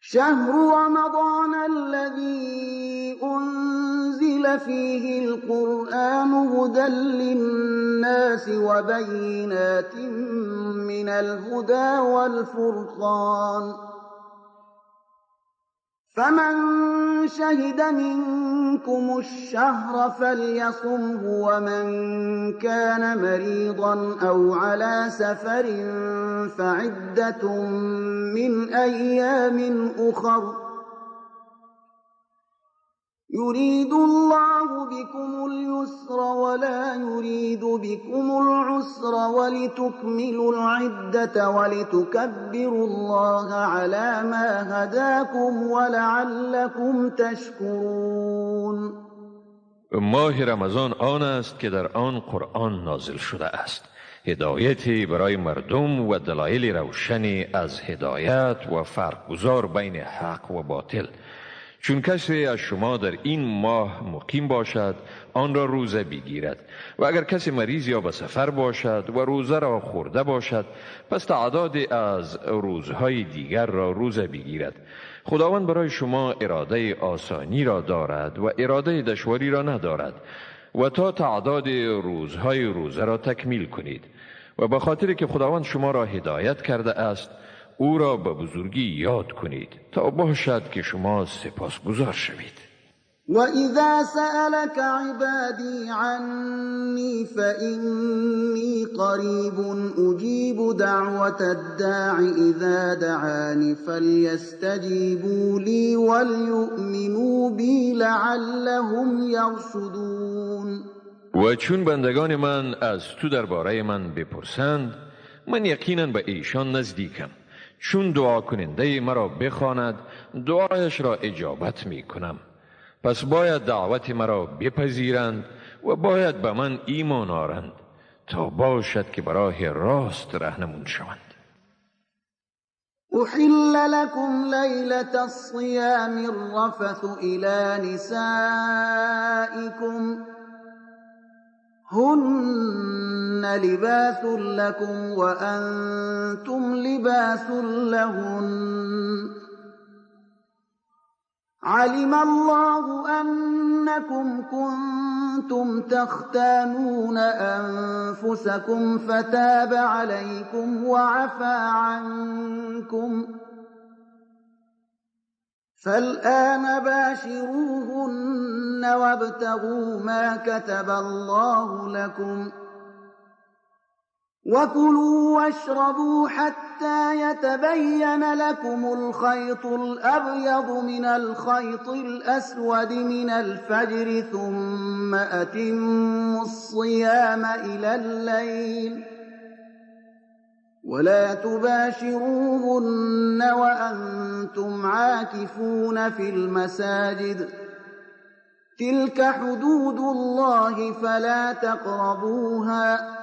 شهر رمضان الذي أنزل فيه القرآن هدى للناس وبينات من الهدى والفرقان فمن شهد منكم الشهر فليصمه ومن كان مريضا أو على سفر فعدة من أيام أخر يريد الله بكم اليسر ولا يريد بكم العسر ولتكملوا العدة ولتكبروا الله على ما هداكم ولعلكم تشكرون. ماه رمضان آن است که در آن قرآن نازل شده است، هدایتی برای مردم و دلایل روشنی از هدایت و فرقگذار بین حق و باطل. چون کسی از شما در این ماه مقیم باشد آن را روزه بگیرد و اگر کسی مریض یا به سفر باشد و روزه را خورده باشد پس تعداد از روزهای دیگر را روزه بگیرد. خداوند برای شما اراده آسانی را دارد و اراده دشواری را ندارد و تا تعداد روزهای روزه را تکمیل کنید و به خاطر که خداوند شما را هدایت کرده است او را به بزرگی یاد کنید تا باشد که شما سپاسگزار شوید. و اذا سألك عبادی عنی فإنی قریب اجیب دعوة الداع اذا دعان فلیستجیبوا لی وليؤمنوا بی لعلهم یرشدون. و چون بندگان من از تو درباره من بپرسند من یقینا به ایشان نزدیکم، چون دعا کننده مرا بخواند دعایش را اجابت می کنم. پس باید دعوت مرا بپذیرند و باید به من ایمان آرند تا باشد که براه راست رهنمون شوند. احل لكم لیلة الصیام الرفث الى نسائكم هن لباس لكم وأنتم لباس لهن علم الله أنكم كنتم تختانون أنفسكم فتاب عليكم وعفى عنكم فالآن باشروهن وابتغوا ما كتب الله لكم وكلوا واشربوا حتى يتبين لكم الخيط الأبيض من الخيط الأسود من الفجر ثم أتموا الصيام إلى الليل ولا تباشروهن وأنتم عاكفون في المساجد تلك حدود الله فلا تقربوها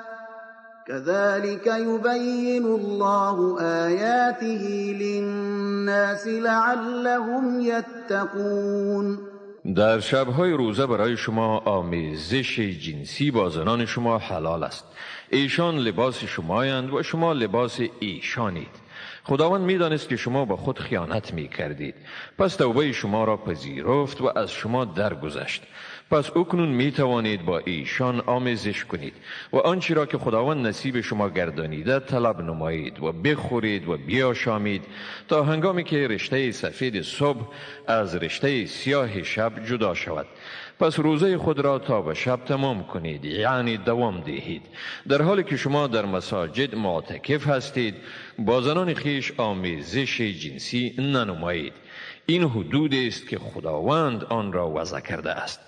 كذلك يبين الله آياته للناس لعلهم يتقون. در شب‌های روزه برای شما آمیزش جنسی با زنان شما حلال است. ایشان لباس شمایند و شما لباس ایشانید. خداوند می‌دانست که شما با خود خیانت می‌کردید، پس توبه شما را پذیرفت و از شما درگذشت. پس اکنون می توانید با ایشان آمیزش کنید و آنچه را که خداوند نصیب شما گردانیده طلب نمایید و بخورید و بیاشامید تا هنگامی که رشته سفید صبح از رشته سیاه شب جدا شود. پس روزه خود را تا به شب تمام کنید، یعنی دوام دهید. در حالی که شما در مساجد معتکف هستید با زنان خویش آمیزش جنسی ننمایید. این حدود است که خداوند آن را وضع کرده است،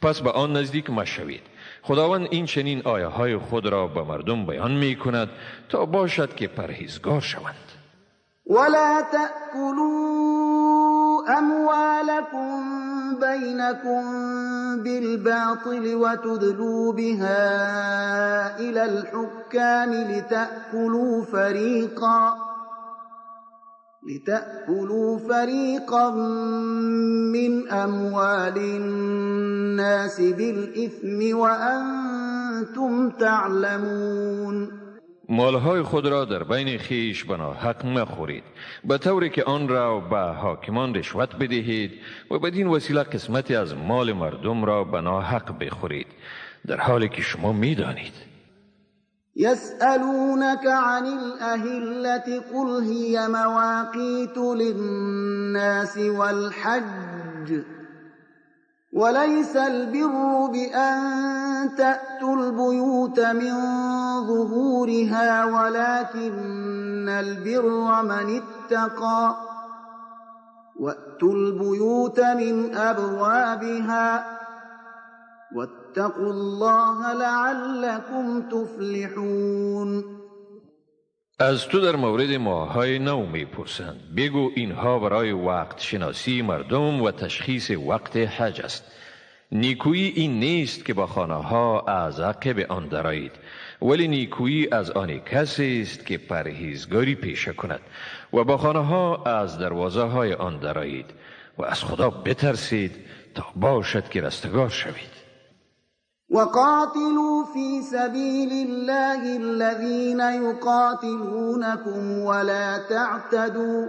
پس به آن نزدیک مشوید. خداوند این چنین آیه های خود را به مردم بیان می کند تا باشد که پرهیزگار شوند. ولا تأكلوا أموالكم بينكم بالباطل وتدلوا بها إلى الحكام لتأكلوا فريقا من أموال الناس بالإثم وأنتم تعلمون. مالهای خود را در بین خویش به ناحق مخورید، به طوری که آن را به حاکمان رشوت بدهید و بدین وسیله قسمتی از مال مردم را به ناحق بخورید، در حالی که شما میدانید. يسألونك عن الأهلة قل هي مواقيت للناس والحج وليس البر بأن تأتوا البيوت من ظهورها ولكن البر من اتقى وأتوا البيوت من أبوابها واتقوا الله لعلكم تفلحون. از تو در مورد ماه‌های نو میپرسند، بگو اینها برای وقت شناسی مردم و تشخیص وقت حج است. نیکویی این نیست که با خانه ها از عقب آن درآیید، ولی نیکویی از آن کسی است که پرهیزگاری پیشه کند و با خانه ها از دروازه های آن درآیید و از خدا بترسید تا باشد که رستگار شوید. وقاتلوا في سبيل الله الذين يقاتلونكم ولا تعتدوا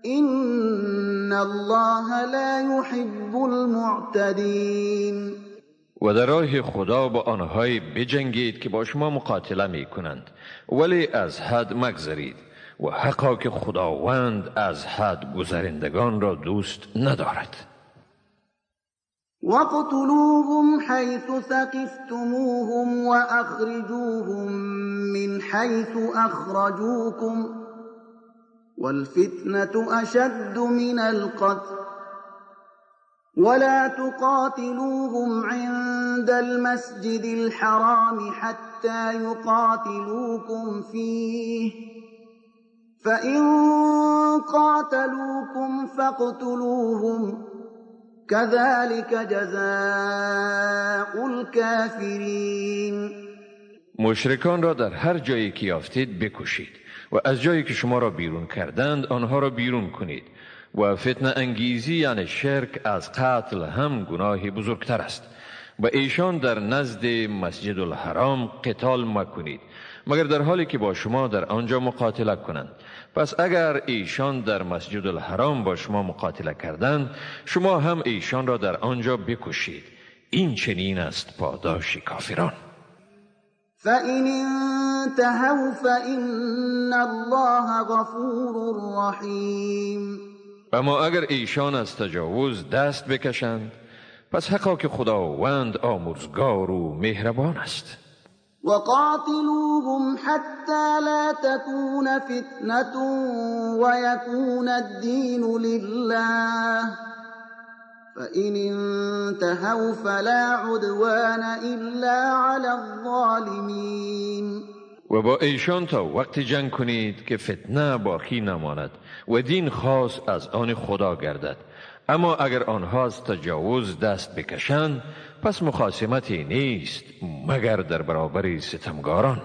إن الله لا يحب المعتدين. و در راه خدا با آنهایی بجنگید که با شما مقاتله می کنند، ولی از حد مگذرید و حقا که خداوند از حد گذرندگان را دوست ندارد. واقتلوهم حيث ثقفتموهم وأخرجوهم من حيث أخرجوكم والفتنة أشد من القتل ولا تقاتلوهم عند المسجد الحرام حتى يقاتلوكم فيه فإن قاتلوكم فاقتلوهم كذلك جزاء الكافرين. مشرکان را در هر جایی که یافتید بکشید و از جایی که شما را بیرون کردند آنها را بیرون کنید و فتنه انگیزی یعنی شرک از قتل هم گناه بزرگتر است. و ایشان در نزد مسجد الحرام قتال مکنید مگر در حالی که با شما در آنجا مقاتله کنند. پس اگر ایشان در مسجد الحرام با شما مقاتله کردند شما هم ایشان را در آنجا بکشید. این چنین است پاداش کافران. فإن انتهوا فإن الله غفور رحیم. اما اگر ایشان از تجاوز دست بکشند پس حقا که خداوند آمرزگار و مهربان است. وقاتلوهم حتى لا تكون فتنة ويكون الدين لله فإن انتهوا فلا عدوان إلا على الظالمين. و با ایشان تا وقت جنگ کنید که فتنه باقی نماند و دین خاص از آن خدا گردد. اما اگر آنها از تجاوز دست بکشند پس مخاصمتی نیست مگر در برابر ستمگاران.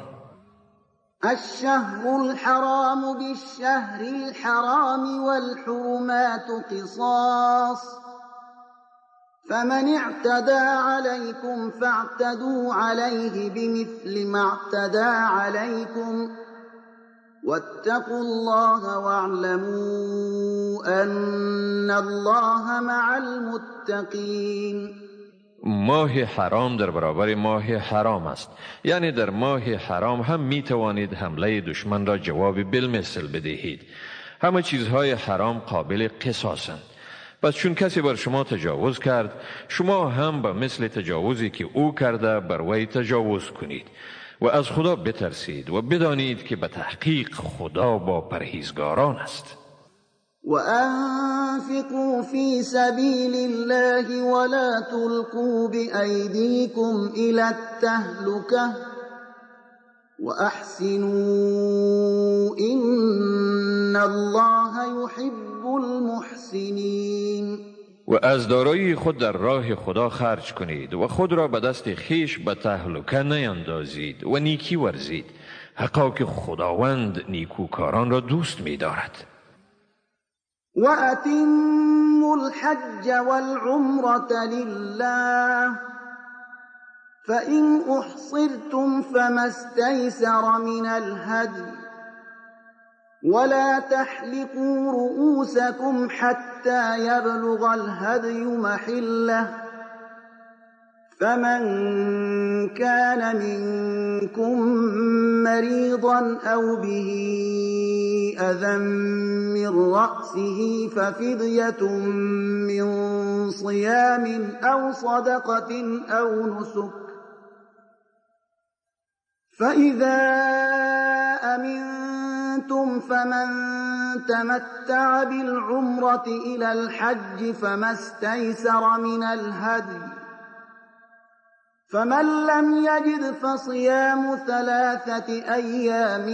الشهر الحرام بالشهر الحرام والحرمات قصاص فمن اعتدى عليكم فاعتدوا عليه بمثل ما اعتدى عليكم واتقوا الله واعلموا أن الله مع المتقين. ماه حرام در برابر ماه حرام است، یعنی در ماه حرام هم می توانید حمله دشمن را جواب بالمثل بدهید. همه چیزهای حرام قابل قصاصند. پس چون کسی بر شما تجاوز کرد شما هم به مثل تجاوزی که او کرده بر وی تجاوز کنید و از خدا بترسید و بدانید که به تحقیق خدا با پرهیزگاران است. وأنفقوا في سبيل الله ولا تلقوا بأيديكم إلى التهلكة وأحسنوا إن الله يحب المحسنين. و از دارایی خود در راه خدا خرج کنید و خود را به دست خویش به تهلکه نیندازید و نیکی ورزید، حقا که خداوند نیکوکاران را دوست می‌دارد. وأتموا الحج والعمرة لله فإن أحصرتم فما استيسر من الهدي ولا تحلقوا رؤوسكم حتى يبلغ الهدي محله فمن كان منكم مريضا أو به أذى من رأسه ففدية من صيام أو صدقة أو نسك فإذا أمنتم فمن تمتع بالعمرة إلى الحج فما استيسر من الهدي فمن لم يجد فصيام 3 أيام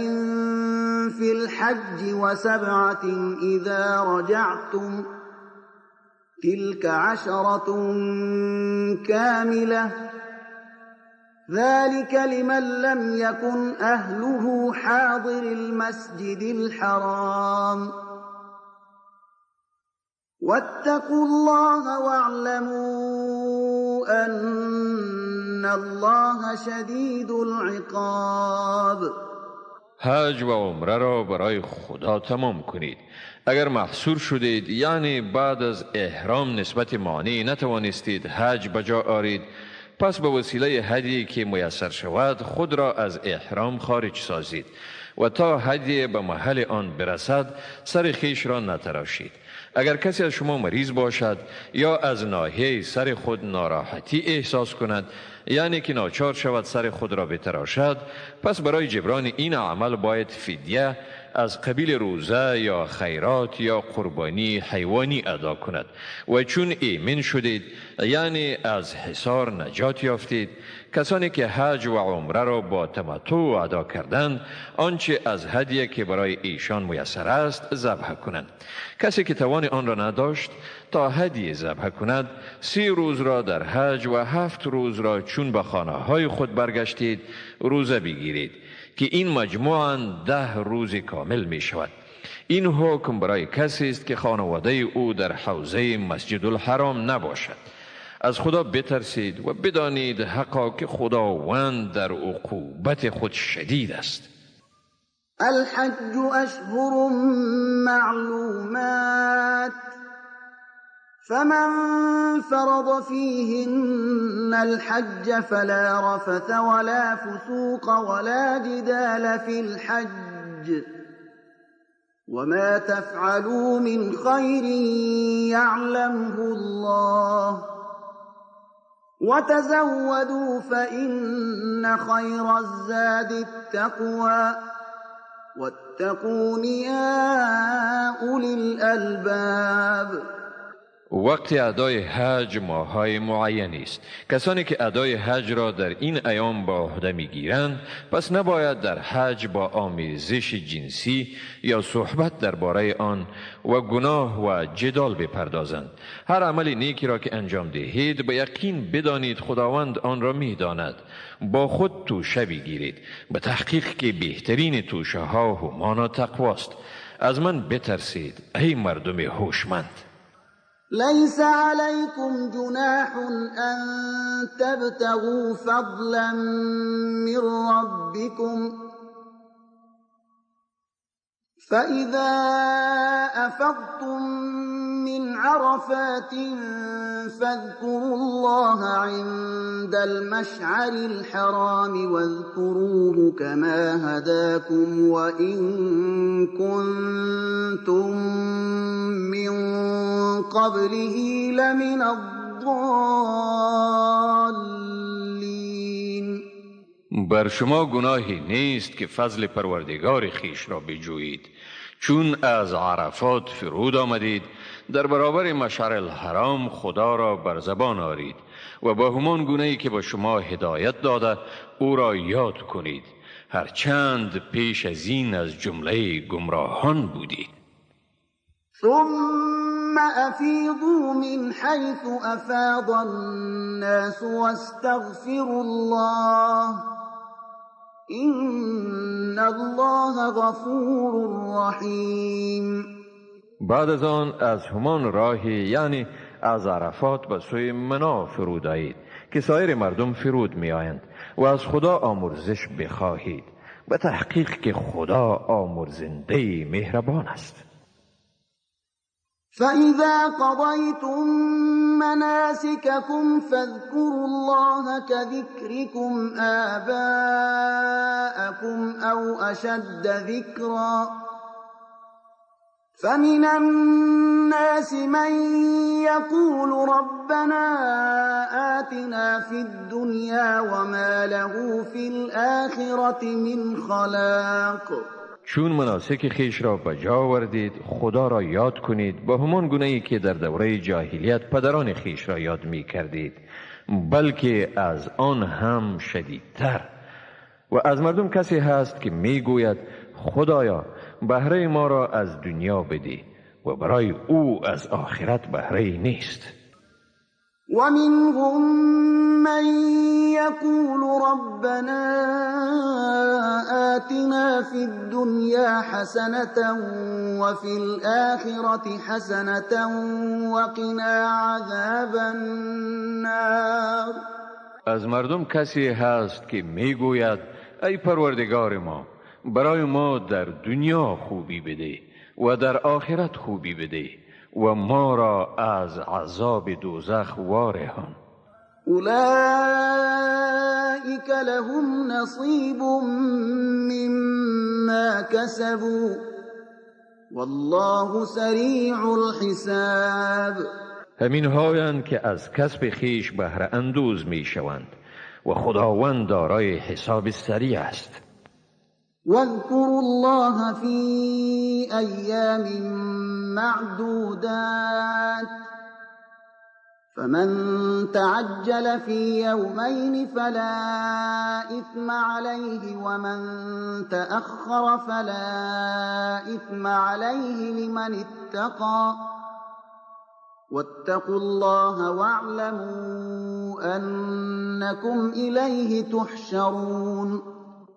في الحج و7 إذا رجعتم تلك 10 كاملة ذلك لمن لم يكن أهله حاضر المسجد الحرام واتقوا الله واعلموا أن الله شدید العقاب. حج و عمره را برای خدا تمام کنید. اگر محصور شدید، یعنی بعد از احرام نسبت مانعی نتوانستید حج بجا آرید، پس به وسیله هدیه که میسر شود خود را از احرام خارج سازید و تا هدیه به محل آن برسد سر خویش را نتراشید. اگر کسی از شما مریض باشد یا از ناحیه سر خود ناراحتی احساس کند، یعنی که ناچار شود سر خود را بتراشد، پس برای جبران این عمل باید فدیه از قبیل روزه یا خیرات یا قربانی حیوانی ادا کند. و چون ایمن شدید، یعنی از حصار نجات یافتید، کسانی که حج و عمره را با تمتع ادا کردند آنچه از هدیه که برای ایشان میسر است ذبح کنند. کسی که توان آن را نداشت تا هدیه ذبح کند، 3 روز را در حج و 7 روز را چون به خانه های خود برگشتید روزه بگیرید که این مجموعاً 10 روز کامل می شود. این حکم برای کسی است که خانواده او در حوزه مسجد الحرام نباشد. از خدا بترسید و بدانید حقا که خداوند در عقوبت خود شدید است. الحج اشهر معلومات فمن فرض فيهن الحج فلا رفث ولا فسوق ولا جدال في الحج وما تفعلوا من خير يعلمه الله وتزودوا فإن خير الزاد التقوى واتقون يا أولي الألباب. وقت ادای حج ماه‌های معینی است. کسانی که ادای حج را در این ایام با عهده می‌گیرند، پس نباید در حج با آمیزش جنسی یا صحبت درباره آن و گناه و جدال بپردازند. هر عمل نیکی را که انجام دهید به یقین بدانید خداوند آن را می‌داند. با خود توشه بگیرید، به تحقیق که بهترین توشه ها همانا تقواست. از من بترسید ای مردم هوشمند. ليس عليكم جناح أن تبتغوا فضلا من ربكم فإذا أفضتم من عرفات فاذكروا الله عند المشعر الحرام واذكروه كما هداكم وإن كنتم من قبله لمن الضالين. بر شما گناهی نیست که فضل پروردگار خویش را بجویید. چون از عرفات فرود آمدید در برابر مشعر الحرام خدا را بر زبان آرید و با همان گونه‌ای که با شما هدایت داده او را یاد کنید، هرچند پیش از این از جمله گمراهان بودید. ثم افیضوا من حیث افاض الناس واستغفروا الله ان الله غفور رحیم. بعد از آن از همان راهی، یعنی از عرفات به سوی منا فرود آیید که سایر مردم فرود می آیند و از خدا آمرزش بخواهید، به تحقیق که خدا آمرزنده مهربان است. فإذا قضيتم مناسككم فاذكروا الله كذكركم آباءكم أو أشد ذكرا فمن الناس من يقول ربنا آتنا في الدنيا وما له في الآخرة من خلاق. چون مناسک خیش را به جا آوردید خدا را یاد کنید با همان گونه ای که در دوره جاهلیت پدران خیش را یاد می کردید، بلکه از آن هم شدیدتر. و از مردم کسی هست که می گوید خدایا بهره ما را از دنیا بده و برای او از آخرت بهره نیست. و منهم من يقول ربنا آتنا في الدنيا حسنة وفي الآخرة حسنة وقنا عذاب النار. از مردم کسی هست که میگوید ای پروردگار ما برای ما در دنیا خوبی بده و در آخرت خوبی بده و ما را از عذاب دوزخ وارهان. اولئک لهم نصیب مما کسبوا والله سریع الحساب. همین هایند که از کسب خیش بهره اندوز می شوند و خداوند دارای حساب سریع است. واذكروا الله في أيام معدودات فمن تعجل في يومين فلا إثم عليه ومن تأخر فلا إثم عليه لمن اتقى واتقوا الله واعلموا أنكم إليه تحشرون.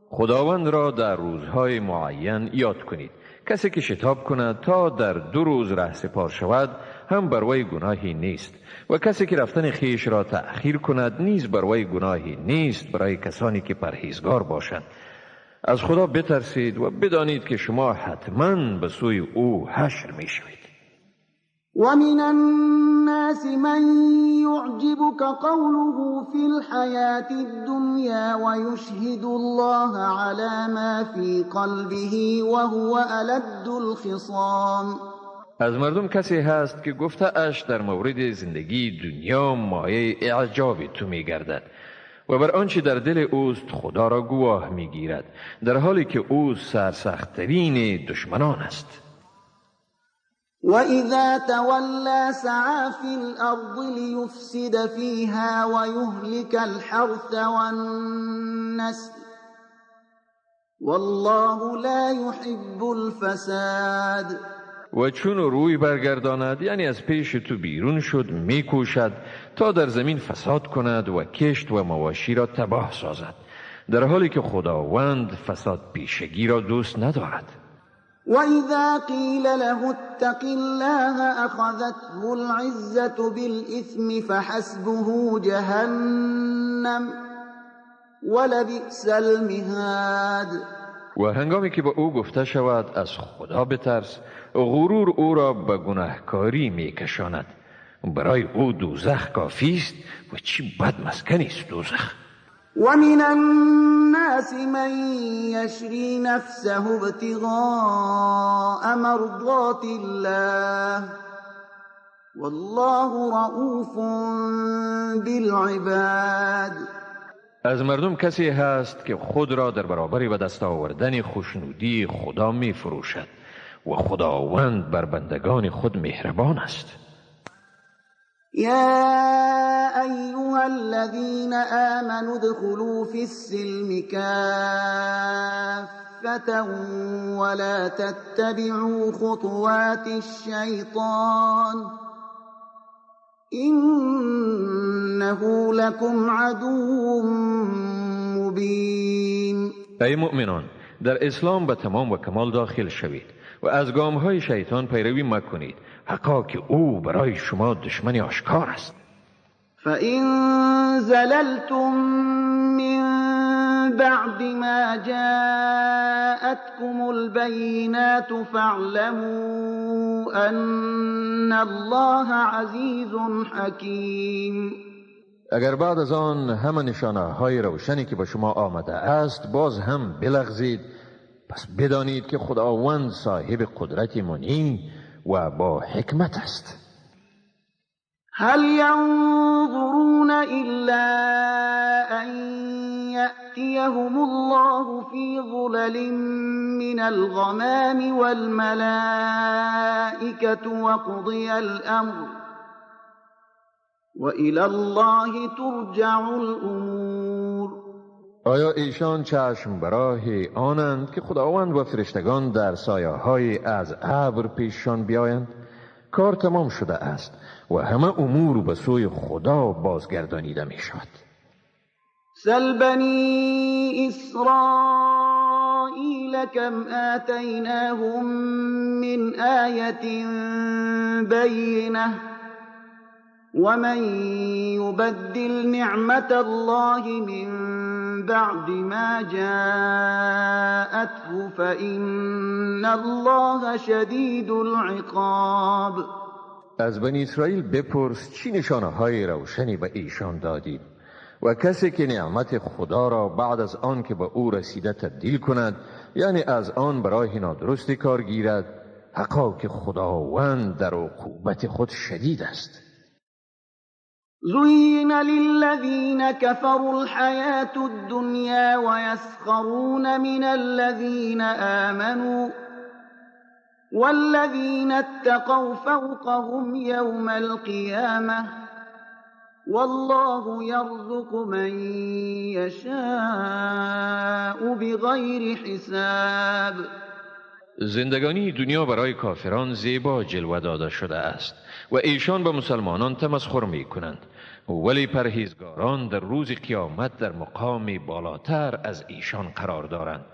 خداوند را در روزهای معین یاد کنید. کسی که شتاب کند تا در 2 روز رهسپار شود هم بر وی گناهی نیست و کسی که رفتن خیش را تأخیر کند نیز بر وی گناهی نیست برای کسانی که پرهیزگار باشند. از خدا بترسید و بدانید که شما حتما به سوی او حشر می شوید. ومن الناس من يعجبك قوله في الحياة الدنيا ويشهد الله على ما في قلبه وهو ألد الخصام. از مردم کسی هست که گفته اش در مورد زندگی دنیا مایه اعجاب تو می گردد و بر آنچه در دل اوست خدا را گواه می گیرد، در حالی که او سرسخت‌ترین دشمنان است. وَإِذَا تَوَلَّى سَعَى فِي الْأَرْضِ لِيُفْسِدَ فِيهَا وَيُهْلِكَ الْحَرْثَ وَالنَّسْلَ وَاللَّهُ لَا يُحِبُّ الْفَسَادَ. و چون روی برگرداند، یعنی از پیش تو بیرون شد، میکوشد تا در زمین فساد کند و کشت و مواشی را تباه سازد، در حالی که خداوند فساد پیشگی را دوست ندارد. وَإِذَا قِيلَ لَهُ اتَّقِ اللَّهَ أَخَذَتْهُ الْعِزَّةُ بِالْإِثْمِ فَحَسْبُهُ جَهَنَّمُ وَلَبِئْسَ الْمِهَادُ. و هنگامی که به او گفته شود از خدا بترس، غرور او را به گناهکاری میکشاند. برای او دوزخ کافی است و چی بد مسکنی است دوزخ. ومن الناس من يشري نفسه ابتغاء مرضات الله والله رؤوف بالعباد. از مردم کسی هست که خود را در برابر به دست آوردن خوشنودی خدا می فروشد و خداوند بر بندگان خود مهربان است. یا ایها الذین آمنوا ادخلوا فی السلم کافة ولا تتبعوا خطوات الشیطان انه لكم عدو مبین. ای مؤمنان، در اسلام به تمام و کمال داخل شوید و از گامهای شیطان پیروی مکنید، حقا که او برای شما دشمن آشکار است. فَإِن زَلَلْتُم مِّن بَعْدِ مَا جَاءَتْكُمُ الْبَيِّنَاتُ فَاعْلَمُوا أَنَّ اللَّهَ عَزِيزٌ حَكِيمٌ. اگر بعد از آن همه نشانه های روشنی که به شما آمده است باز هم بلغزید، پس بدانید که خداوند صاحب قدرت منی و با حکمت است. هل ينظرون إلا أن يأتيهم الله في ظلل من الغمام والملائكة وقضي الأمر وإلى الله ترجع الأمور. آیا ایشان چشم براه آنند که خداوند و فرشتگان در سایه های از ابر پیششان بیایند؟ کار تمام شده است و همه امور به سوی خدا بازگردانیده می شود. سل بنی اسرائیل کم آتیناهم من آیة بینة ومن يبدل نعمة الله من بعد ما جاءته فإن الله شدید العقاب. از بنی اسرائیل بپرس چی نشانه های روشنی به ایشان دادیم و کسی که نعمت خدا را بعد از آن که به او رسیده تبدیل کند، یعنی از آن برای نادرستی کار گیرد، حقا که خداوند در عقوبت خود شدید است. زين للذين كفروا الحياة الدنيا ويسخرون من الذين آمنوا والذين اتقوا فوقهم يوم القيامة والله يرزق من يشاء بغير حساب. زندگانی دنیا برای کافران زیبا جلوه داده شده است و ایشان به مسلمانان تمسخر می کنند، ولی پرهیزگاران در روز قیامت در مقام بالاتر از ایشان قرار دارند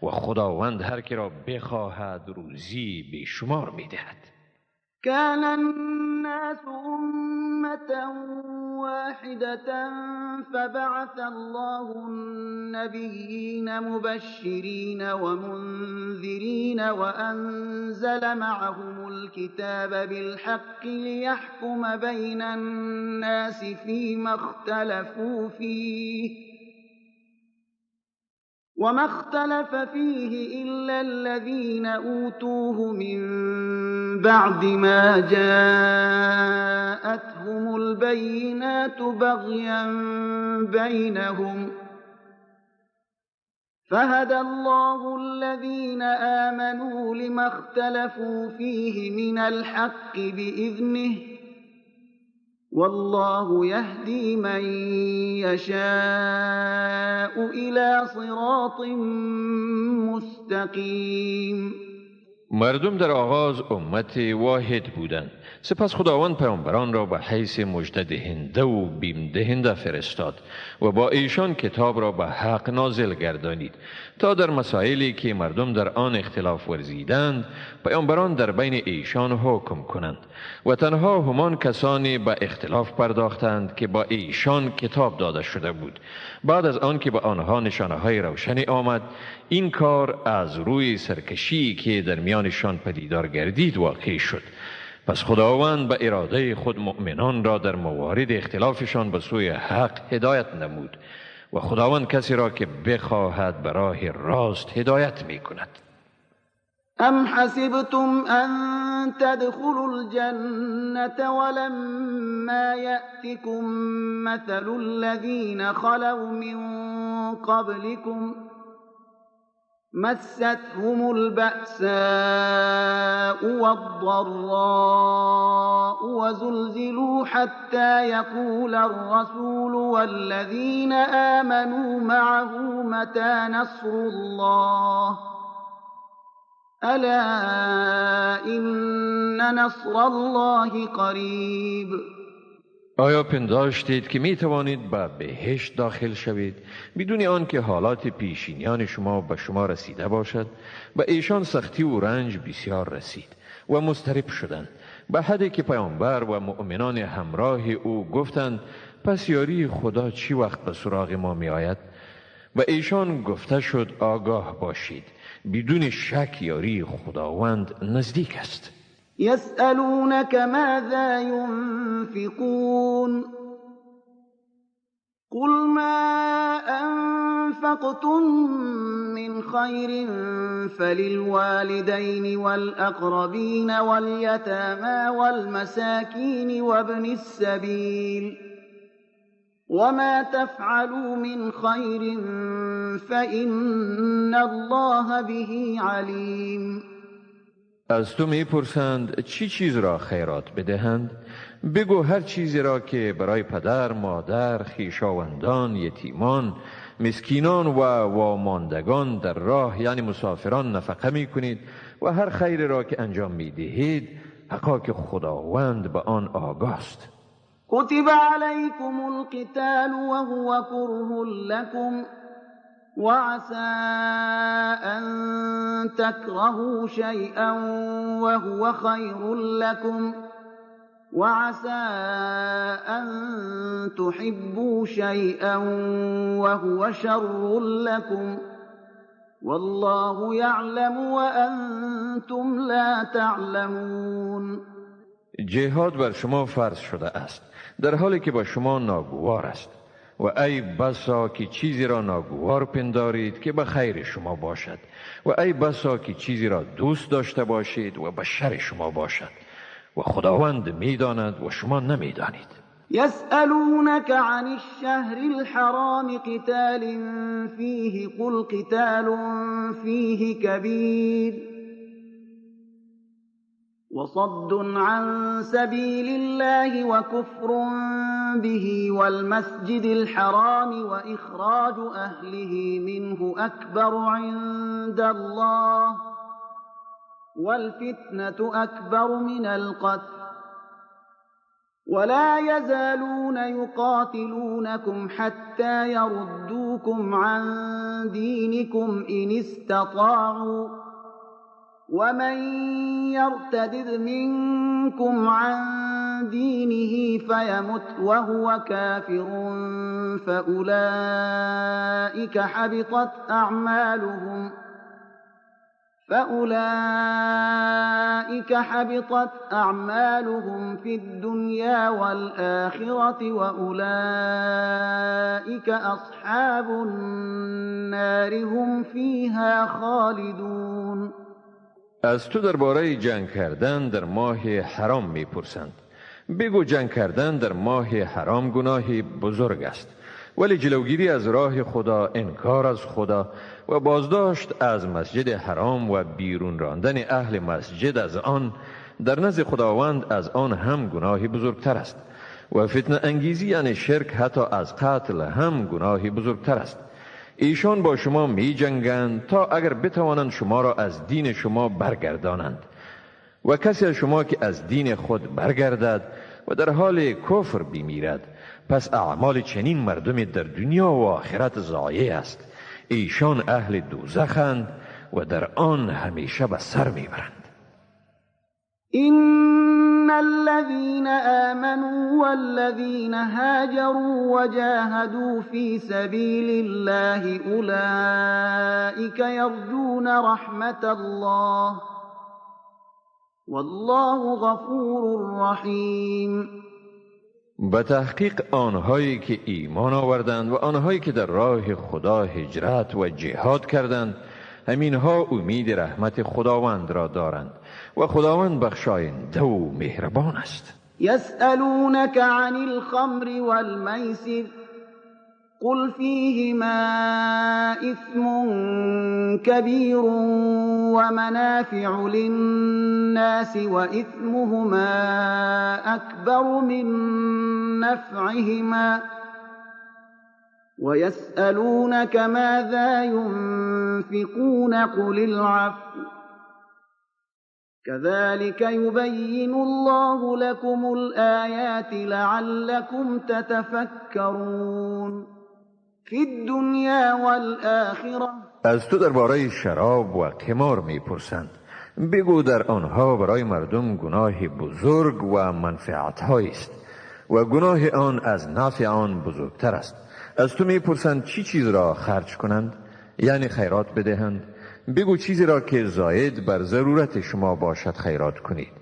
و خداوند هر که را بخواهد روزی بیشمار می دهد. كان الناس أمة واحدة فبعث الله النبيين مبشرين ومنذرين وأنزل معهم الكتاب بالحق ليحكم بين الناس فيما اختلفوا فيه وما اختلف فيه إلا الذين أوتوه من بعد ما جاءتهم البينات بغيا بينهم فهدى الله الذين آمنوا لما اختلفوا فيه من الحق بإذنه والله يهدي من يشاء إلى صراط مستقیم. مردم در آغاز امت واحد بودند، سپس خداوند پیامبران را به حیث مژده دهنده و بیم دهنده فرستاد و با ایشان کتاب را به حق نازل گردانید تا در مسائلی که مردم در آن اختلاف ورزیدند پیامبران در بین ایشان حکم کنند و تنها همان کسانی به اختلاف پرداختند که با ایشان کتاب داده شده بود. بعد از آن که به آنها نشانه های روشنی آمد، این کار از روی سرکشی که در میانشان پدیدار گردید واقع شد. پس خداوند به اراده خود مؤمنان را در موارد اختلافشان به سوی حق هدایت نمود و خداوند کسی را که بخواهد به راه راست هدایت می کند. ام حسبتم ان تدخلوا الجنة ولما یأتکم مثل الذین خلوا من قبلكم مستهم البأساء والضراء وزلزلوا حتى يقول الرسول والذين آمنوا معه متى نصر الله ألا إن نصر الله قريب. آیا پنداشتید که می توانید به بهشت داخل شوید بدون آنکه حالات پیشینیان شما به شما رسیده باشد؟ به ایشان سختی و رنج بسیار رسید و مضطرب شدند، به حدی که پیامبر و مؤمنان همراه او گفتند پس یاری خدا چی وقت به سراغ ما می آید؟ و ایشان گفته شد آگاه باشید، بدون شک یاری خداوند نزدیک است. يسألونك ماذا ينفقون قل ما أنفقتم من خير فللوالدين والأقربين واليتامى والمساكين وابن السبيل وما تفعلوا من خير فإن الله به عليم. از تو میپرسند چی چیز را خیرات بدهند؟ بگو هر چیزی را که برای پدر، مادر، خویشاوندان، یتیمان، مسکینان و واماندگان در راه یعنی مسافران نفقه میکنید و هر خیر را که انجام میدهید حقا که خداوند به آن آگاست. كتب عليكم القتال وهو كره لكم وعسى أن تكرهوا شيئا وهو خير لكم وعسى أن تحبوا شيئا وهو شر لكم والله يعلم وأنتم لا تعلمون. جهاد بر شما فرض شده است در حالی که با شما ناگوار است و ای بسا که چیزی را ناگوار پندارید که به خیر شما باشد و ای بسا که چیزی را دوست داشته باشید و به شر شما باشد و خداوند میداند و شما نمیدانید. يسألونك عن الشهر الحرام قتال فيه قل قتال فيه كبير وصد عن سبيل الله وكفر به والمسجد الحرام وإخراج أهله منه أكبر عند الله والفتنة أكبر من القتل ولا يزالون يقاتلونكم حتى يردوكم عن دينكم إن استطاعوا ومن يرتدد منكم عن دينه فيمت وهو كافر فأولئك حبطت أعمالهم في الدنيا والآخرة وأولئك أصحاب النار هم فيها خالدون. از تو درباره جنگ کردن در ماه حرام میپرسند. بگو جنگ کردن در ماه حرام گناه بزرگ است، ولی جلوگیری از راه خدا، انکار از خدا و بازداشت از مسجد حرام و بیرون راندن اهل مسجد از آن در نزد خداوند از آن هم گناه بزرگتر است و فتنه انگیزی یعنی شرک حتی از قتل هم گناه بزرگتر است. ایشان با شما می جنگند تا اگر بتوانند شما را از دین شما برگردانند و کسی از شما که از دین خود برگردد و در حال کفر بمیرد پس اعمال چنین مردم در دنیا و آخرت ضایع است. ایشان اهل دوزخند و در آن همیشه به سر میبرند. إن الذين آمنوا والذين هاجروا وجاهدوا في سبيل الله أولئك يرجون رحمة الله والله غفور رحیم. به تحقیق آنهایی که ایمان آوردند و آنهایی که در راه خدا هجرت و جهاد کردند همینها امید رحمت خداوند را دارند و خداوند بخشاینده و مهربان است. يسألونك عن الخمر والميسر قل فيهما إثم كبير ومنافع للناس وإثمهما أكبر من نفعهما ويسألونك ماذا ينفقون قل العفو. كذلك يبين الله لكم الآيات لعلكم تتفكرون في الدنيا والآخرة. از تو درباره شراب و قمار میپرسند. بگو در آنها برای مردم گناه بزرگ و منفعت است و گناه آن از نفع آن بزرگتر است. از تو میپرسند چی چیز را خرج کنند، یعنی خیرات بدهند. بگو چیزی را که زاید بر ضرورت شما باشد خیرات کنید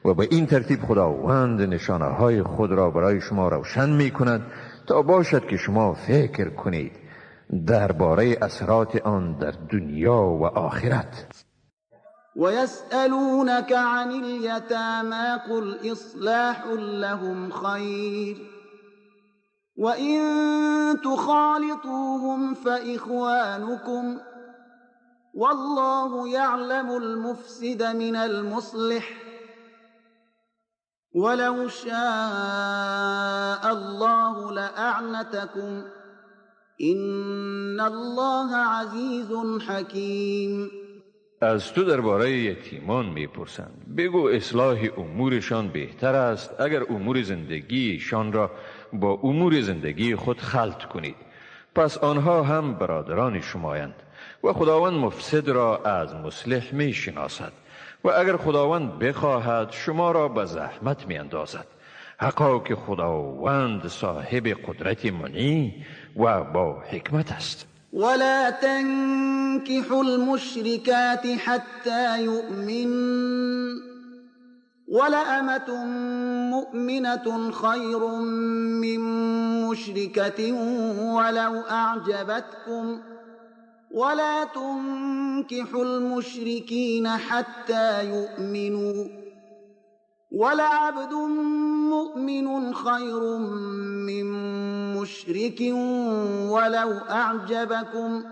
و به این ترتیب خداوند نشانه های خود را برای شما روشن می کند تا باشد که شما فکر کنید درباره اثرات آن در دنیا و آخرت. ويسألونك عن اليتامى قل إصلاح لهم خير وإن تخالطوهم فإخوانكم والله يعلم المفسد من المصلح ولو شاء الله لأعنتكم إن الله عزيز حكيم. از تو درباره یتیمان میپرسند. بگو اصلاح امورشان بهتر است اگر امور زندگیشان را با امور زندگی خود خلط کنید، پس آنها هم برادران شمایند و خداوند مفسد را از مصلح می شناسد و اگر خداوند بخواهد شما را به زحمت می اندازد. حقا که خداوند صاحب قدرت منی و با حکمت است. ولا تنكحوا المشركات حتى يؤمن ولأمة مؤمنة خير من مشركة ولو أعجبتكم ولا تنكحوا المشركين حتى يؤمنوا ولعبد مؤمن خير من مشرك ولو أعجبكم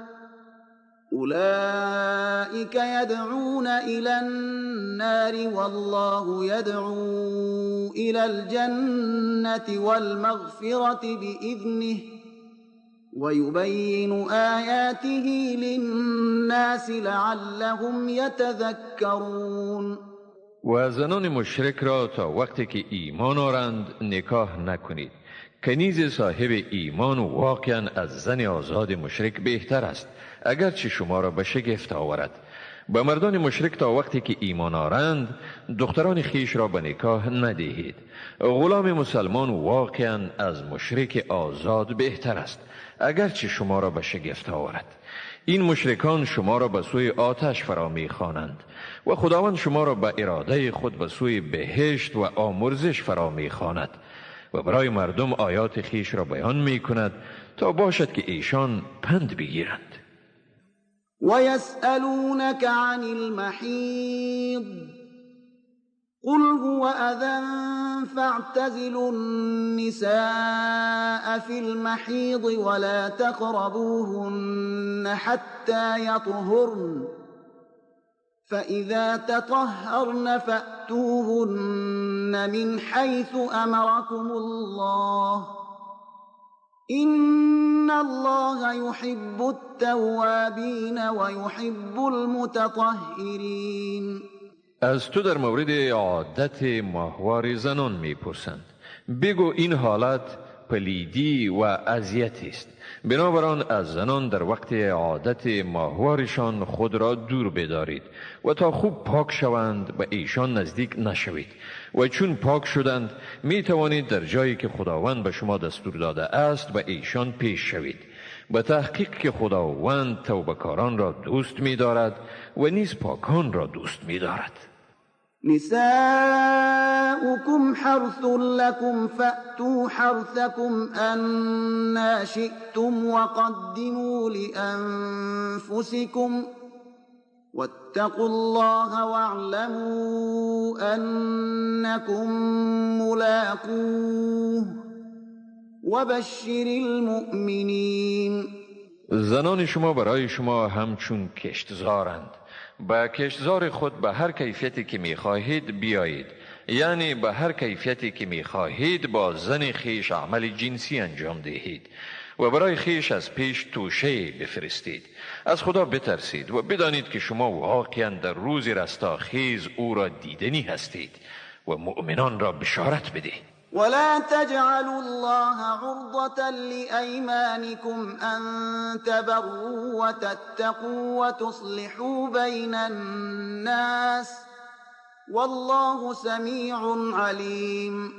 أولئك يدعون إلى النار والله يدعو إلى الجنة والمغفرة بإذنه ويبين آياته للناس لعلهم يتذكرون. و زنان مشرک را تا وقتی که ایمان آرند نکاح نکنید. کنیز صاحب ایمان واقعا از زن آزاد مشرک بهتر است، اگرچه شما را به شگفت آورد. به مردان مشرک تا وقتی که ایمان آرند دختران خیش را به نکاح ندهید. غلام مسلمان واقعا از مشرک آزاد بهتر است، اگرچه شما را به شگفت آورد. این مشرکان شما را به سوی آتش فرا می‌خوانند و خداوند شما را به اراده خود به سوی بهشت و آمرزش فرا می‌خواند و برای مردم آیات خیش را بیان می‌کند تا باشد که ایشان پند بگیرند. ويسألونك عن المحيض قل هو أذى فاعتزلوا النساء في المحيض ولا تقربوهن حتى يطهرن فإذا تطهرن فأتوهن من حيث أمركم الله إن الله يحب التوابين ويحب المتطهرين. از تو در مورد عادت ماهوار زنان میپرسند. بگو این حالت پلیدی و اذیت است، بنابراین از زنان در وقت عادت ماهوارشان خود را دور بدارید و تا خوب پاک شوند به ایشان نزدیک نشوید و چون پاک شدند می توانید در جایی که خداوند به شما دستور داده است به ایشان پیش شوید. به تحقیق که خداوند توبه‌کاران را دوست می دارد و نیز پاکان را دوست می دارد. نساؤكم حرث لكم فأتوا حرثكم أنى شئتم وقدموا لأنفسكم واتقوا الله واعلموا أنكم ملاقوه وبشر المؤمنين. زنان شما برای شما همچون کشتزارند. به کشتزار خود به هر کیفیتی که میخواهید بیایید، یعنی به هر کیفیتی که میخواهید با زن خیش عمل جنسی انجام دهید و برای خویش از پیش توشه بفرستید. از خدا بترسید و بدانید که شما واقعا در روز رستاخیز او را دیدنی هستید و مؤمنان را بشارت بده. ولا تجعلوا الله عرضة لأيمانكم أن تبروا وتتقوا وتصلحوا بين الناس والله سميع عليم.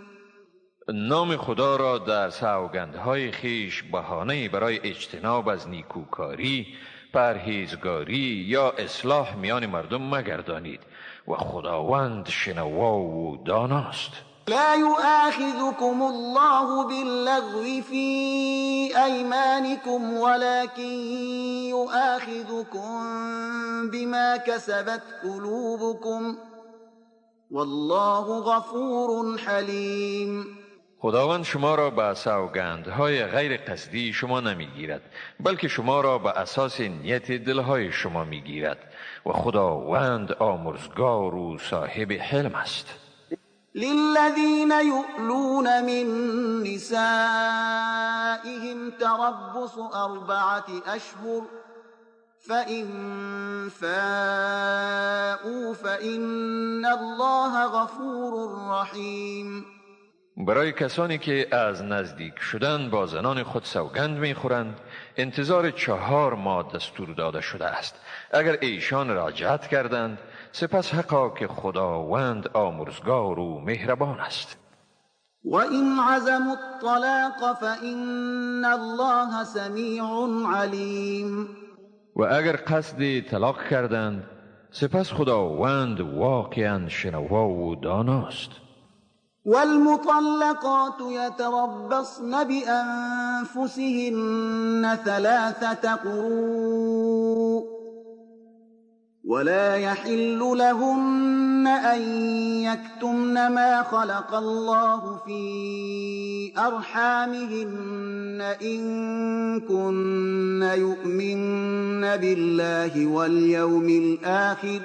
نام خدا را در سوگندهای خویش بهانه‌ای برای اجتناب از نیکوکاری، پرهیزگاری یا اصلاح میان مردم مگردانید و خداوند شنوا و داناست. لا يؤاخذكم الله باللغو في أيمانكم ولكن يؤاخذكم بما كسبت قلوبكم والله غفور حليم. خداوند شما را به سوگندهای غیر قصدی شما نمیگیرد، بلکه شما را به اساس نیت دلهای شما میگیرد و خداوند آمرزگار و صاحب حلم است. للذین یؤلون من نسائهم تربص 4 أشهر فإن فاءوا فإن الله غفور رحیم. برای کسانی که از نزدیک شدن با زنان خود سوگند میخورند انتظار 4 ماه دستور داده شده است. اگر ایشان رجعت کردند سپس حقا که خداوند آمرزگار و مهربان است. و این عزموا الطلاق فإن الله سمیع علیم. و اگر قصد طلاق کردند سپس خداوند واقعا شنوا و داناست. والمطلقات يتربصن بأنفسهن 3 قروء ولا يحل لهن أن يكتمن ما خلق الله في أرحامهن إن كن يؤمن بالله واليوم الآخر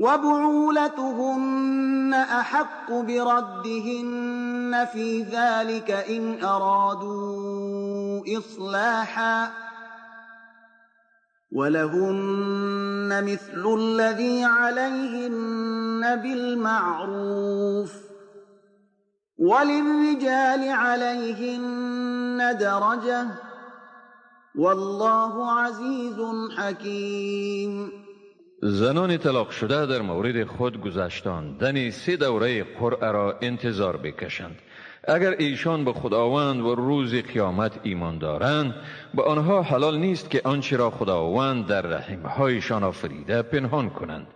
وبعولتهن أحق بردهن في ذلك إن أرادوا إصلاحا ولهن مثل الذي عليهن بالمعروف وللرجال عليهن درجة والله عزيز حكيم. زنان طلاق شده در مورد خود گذشتاندن 3 دوره قرعه را انتظار بکشند. اگر ایشان به خداوند و روز قیامت ایمان دارند به آنها حلال نیست که آنچه را خداوند در رحمهایشان آفریده پنهان کنند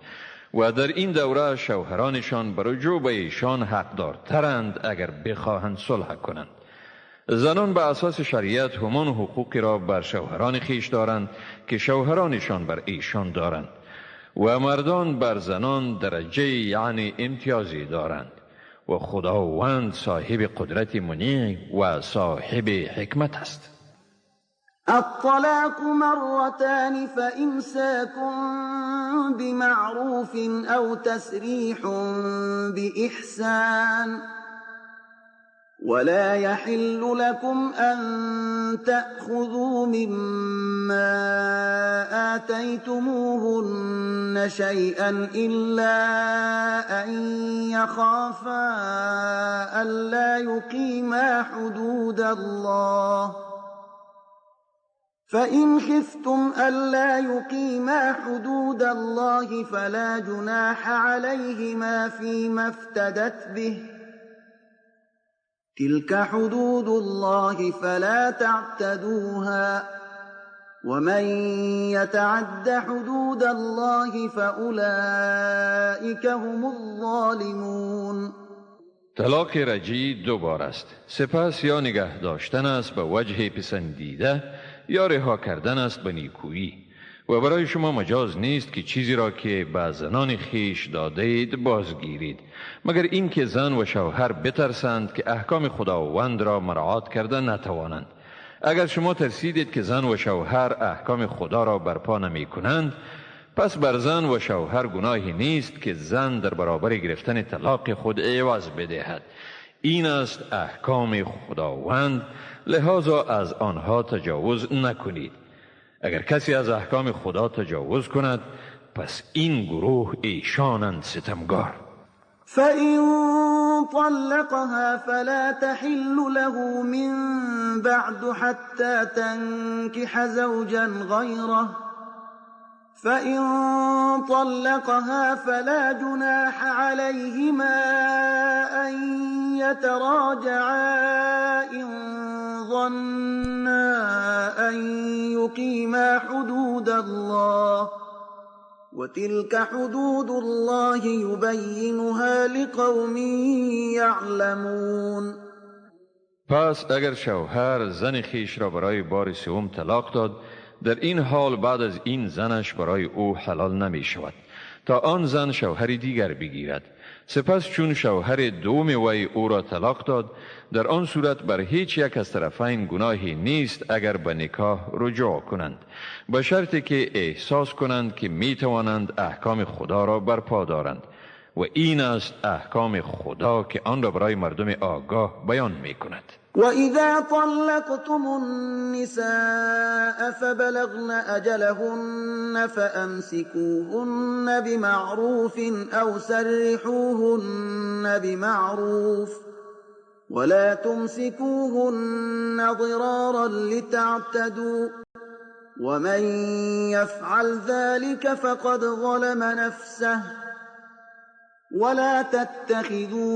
و در این دوره شوهرانشان بر رجوع به ایشان حقدارترند اگر بخواهند صلح کنند. زنان به اساس شریعت همان حقوقی را بر شوهران خویش دارند که شوهرانشان بر ایشان دارند و مردان بر زنان درجه یعنی امتیازی دارند و خداوند صاحب قدرت منیع و صاحب حکمت است. الطلاق مرتان فإمساك بمعروف أو تسريح بإحسان ولا يحل لكم أن تأخذوا مما آتيتموهن شيئا إلا أن يخافا ألا يقيما حدود الله فإن خفتم ألا يقيما حدود الله فلا جناح عليهما فيما افتدت به تلك حدود الله فلا تعتدوها ومن يتعد حدود الله فأولئك هم الظالمون. طلاق رجعی 2 بار است. سپس یا نگه داشتن است به وجه پسندیده یا رها کردن است به نیکویی و برای شما مجاز نیست که چیزی را که به زنان خویش داده اید بازگیرید، مگر اینکه زن و شوهر بترسند که احکام خداوند را مراعات کرده نتوانند. اگر شما ترسیدید که زن و شوهر احکام خدا را برپا نمی کنند، پس بر زن و شوهر گناهی نیست که زن در برابر گرفتن طلاق خود عوض بدهد. این است احکام خداوند، لذا از آنها تجاوز نکنید. اگر کسی از احکام خدا تجاوز کند، پس این گروه ایشانند ستمگار. فإن طلقها فلا تحل له من بعد حتى تنكح زوجا غيره فإن طلقها فلا جناح عليهما أن يتراجعا إن ظنا أن يقيما حدود الله وتلك حدود الله يبينها لقوم يعلمون. پس اگر شوهر زن خیش را برای بار سوم طلاق داد، در این حال بعد از این زنش برای او حلال نمی شود تا آن زن شوهر دیگر بگیرد. سپس چون شوهر دوم وی او را طلاق داد، در آن صورت بر هیچ یک از طرفین گناهی نیست اگر به نکاح رجوع کنند، به شرطی که احساس کنند که می توانند احکام خدا را برپا دارند. و این است احکام خدا که آن را برای مردم آگاه بیان می کند. وَإِذَا طَلَّقْتُمُ النِّسَاءَ فَبَلَغْنَ أَجَلَهُنَّ فَأَمْسِكُوهُنَّ بِمَعْرُوفٍ أَوْ سَرِّحُوهُنَّ بِمَعْرُوفٍ وَلَا تُمْسِكُوهُنَّ ضِرَارًا لِتَعْتَدُوا وَمَنْ يَفْعَلْ ذَلِكَ فَقَدْ ظَلَمَ نَفْسَهُ ولا تتخذوا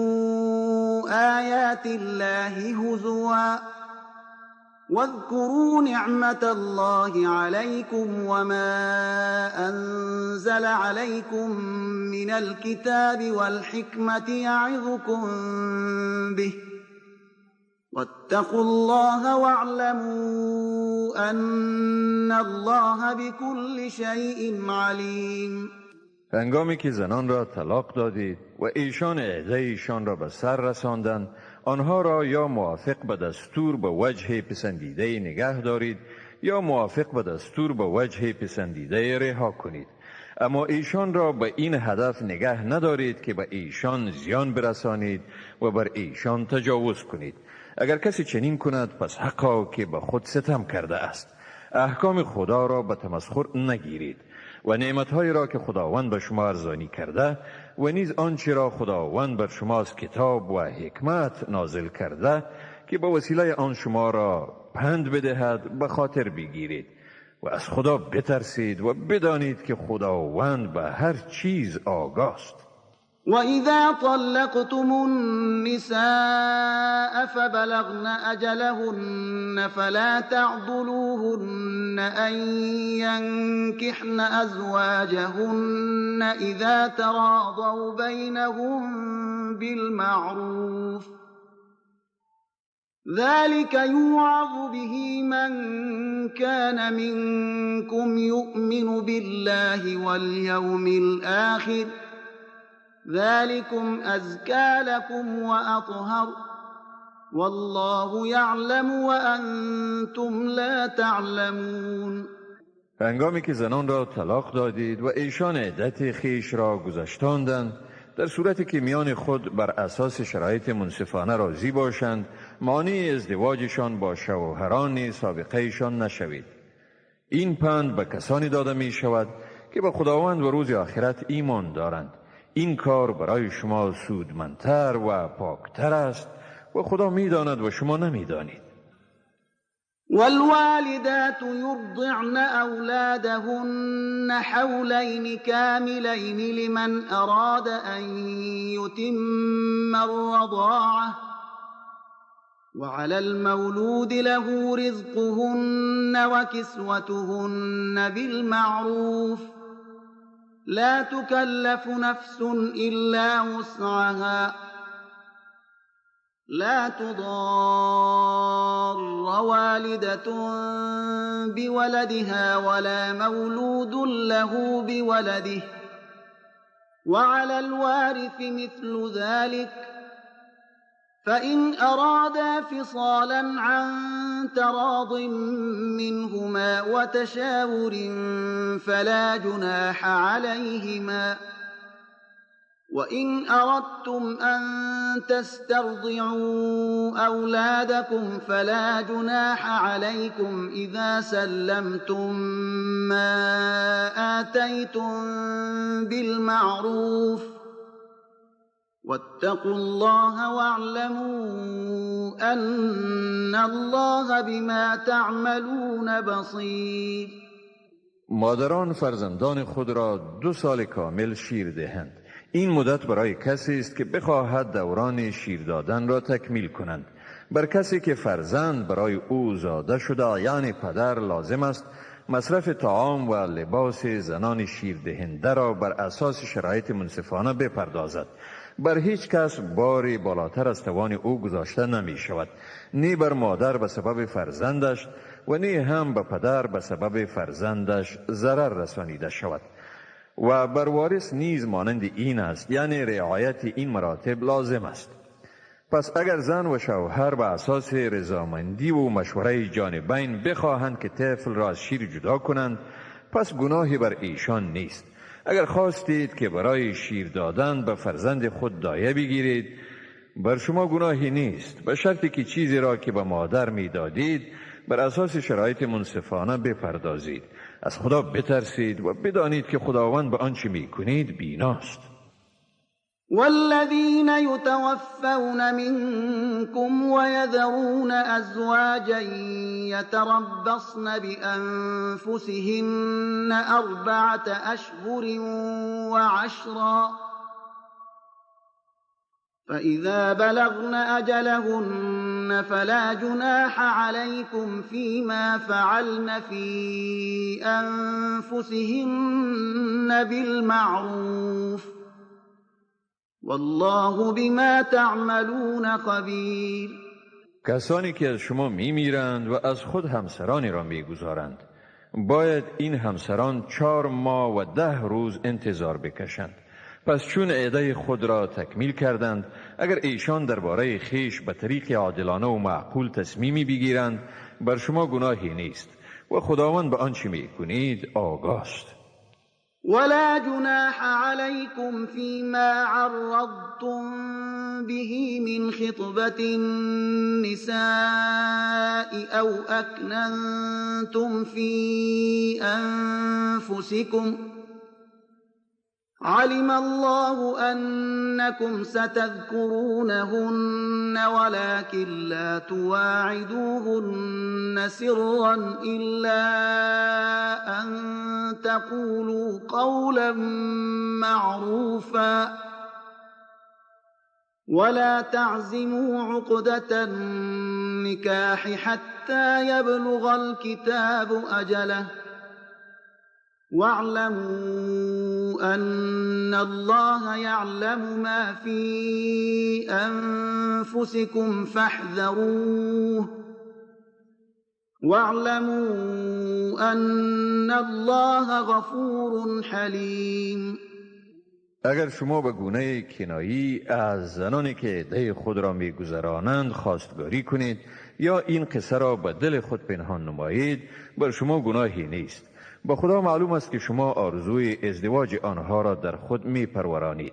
آيات الله هزوا واذكروا نعمة الله عليكم وما أنزل عليكم من الكتاب والحكمة يعظكم به واتقوا الله واعلموا أن الله بكل شيء عليم. هنگامی که زنان را طلاق دادید و ایشان عده ایشان را به سر رساندند، آنها را یا موافق به دستور به وجه پسندیده نگه دارید یا موافق به دستور به وجه پسندیده رها کنید. اما ایشان را به این هدف نگه ندارید که به ایشان زیان برسانید و بر ایشان تجاوز کنید. اگر کسی چنین کند، پس حقا که به خود ستم کرده است. احکام خدا را به تمسخر نگیرید و نعمتهایی را که خداوند به شما ارزانی کرده و نیز آنچه را خداوند بر شما از کتاب و حکمت نازل کرده که با وسیله آن شما را پند بدهد به خاطر بگیرید و از خدا بترسید و بدانید که خداوند به هر چیز آگاست. وَإِذَا طَلَّقْتُمُ النِّسَاءَ فَبَلَغْنَ أَجَلَهُنَّ فَلَا تَعْضُلُوهُنَّ أَن يَنكِحْنَ أَزْوَاجَهُنَّ إِذَا تَرَاضَوْا بَيْنَهُم بِالْمَعْرُوفِ ذَلِكَ يُوعَظُ بِهِ مَن كَانَ مِنكُمْ يُؤْمِنُ بِاللَّهِ وَالْيَوْمِ الْآخِرِ ذلكم أزكى لكم وأطهر والله يعلم وأنتم لا تعلمون. هنگامی که زنان را طلاق دادید و ایشان عدت خیش را گذشتاندند، در صورتی که میان خود بر اساس شرایط منصفانه راضی باشند، مانع ازدواجشان با شوهران سابقهشان نشوید. این پند به کسانی داده می شود که به خداوند و روز آخرت ایمان دارند. این کار برای شما سودمندتر و پاکتر است و خدا میداند و شما نمیدانید. والوالدات يرضعن أولادهن حولين كاملين لمن أراد أن يتم الرضاعة وعلى المولود له رزقهن وكسوتهن بالمعروف لا تكلف نفس إلا وسعها لا تضار والدة بولدها ولا مولود له بولده وعلى الوارث مثل ذلك فإن أرادا فصالا عن تراض منهما وتشاور فلا جناح عليهما وإن أردتم أن تسترضعوا أولادكم فلا جناح عليكم إذا سلمتم ما آتيتم بالمعروف واتقوا الله واعلموا أن الله بما تعملون بصير. مادران فرزندان خود را 2 سال کامل شیر دهند. این مدت برای کسی است که بخواهد دوران شیر دادن را تکمیل کنند. بر کسی که فرزند برای او زاده شده، یعنی پدر، لازم است مصرف طعام و لباس زنان شیر دهنده را بر اساس شرایط منصفانه بپردازد. بر هیچ کس باری بالاتر از توان او گذاشته نمی شود، نی بر مادر به سبب فرزندش و نی هم به پدر به سبب فرزندش ضرر رسانیده شود. و بر وارث نیز مانند این است، یعنی رعایت این مراتب لازم است. پس اگر زن و شوهر به اساس رضامندی و مشوره جانبین بخواهند که طفل را از شیر جدا کنند، پس گناهی بر ایشان نیست. اگر خواستید که برای شیر دادن به فرزند خود دایه بگیرید، بر شما گناهی نیست، به شرطی که چیزی را که به مادر میدادید بر اساس شرایط منصفانه بپردازید. از خدا بترسید و بدانید که خداوند به آنچه میکنید بیناست. والذین یتوفون منکم ویذرون ازواجا یتربصن بانفسهن 4 أشهر و10 فإذا بلغن أجلهن فلا جناح عليكم فيما فعلن في أنفسهن بالمعروف والله بما تعملون خبير. کسانی که از شما میمیرند و از خود همسرانی را میگذارند، باید این همسران 4 ماه و 10 روز انتظار بکشند. پس چون عده خود را تکمیل کردند، اگر ایشان درباره خیش به طریق عادلانه و معقول تصمیمی بگیرند، بر شما گناهی نیست و خداوند به آنچه میکنید آگاست. ولا جناح عليكم فيما عرضتم به من خطبة النساء أو أكننتم في أنفسكم علم الله أنكم ستذكرونهن ولكن لا تواعدوهن سرا إلا أن تقولوا قولا معروفا ولا تعزموا عقدة النكاح حتى يبلغ الكتاب أجله واعلموا أن الله يعلم ما في أنفسكم فاحذروه واعلموا أن الله غفور حلیم. اگر شما به گونه کنایی از زنانی که عده خود را میگذرانند خواستگاری کنید یا این قصه را به دل خود پنهان نمایید، بر شما گناهی نیست. با خدا معلوم است که شما آرزوی ازدواج آنها را در خود می پرورانید،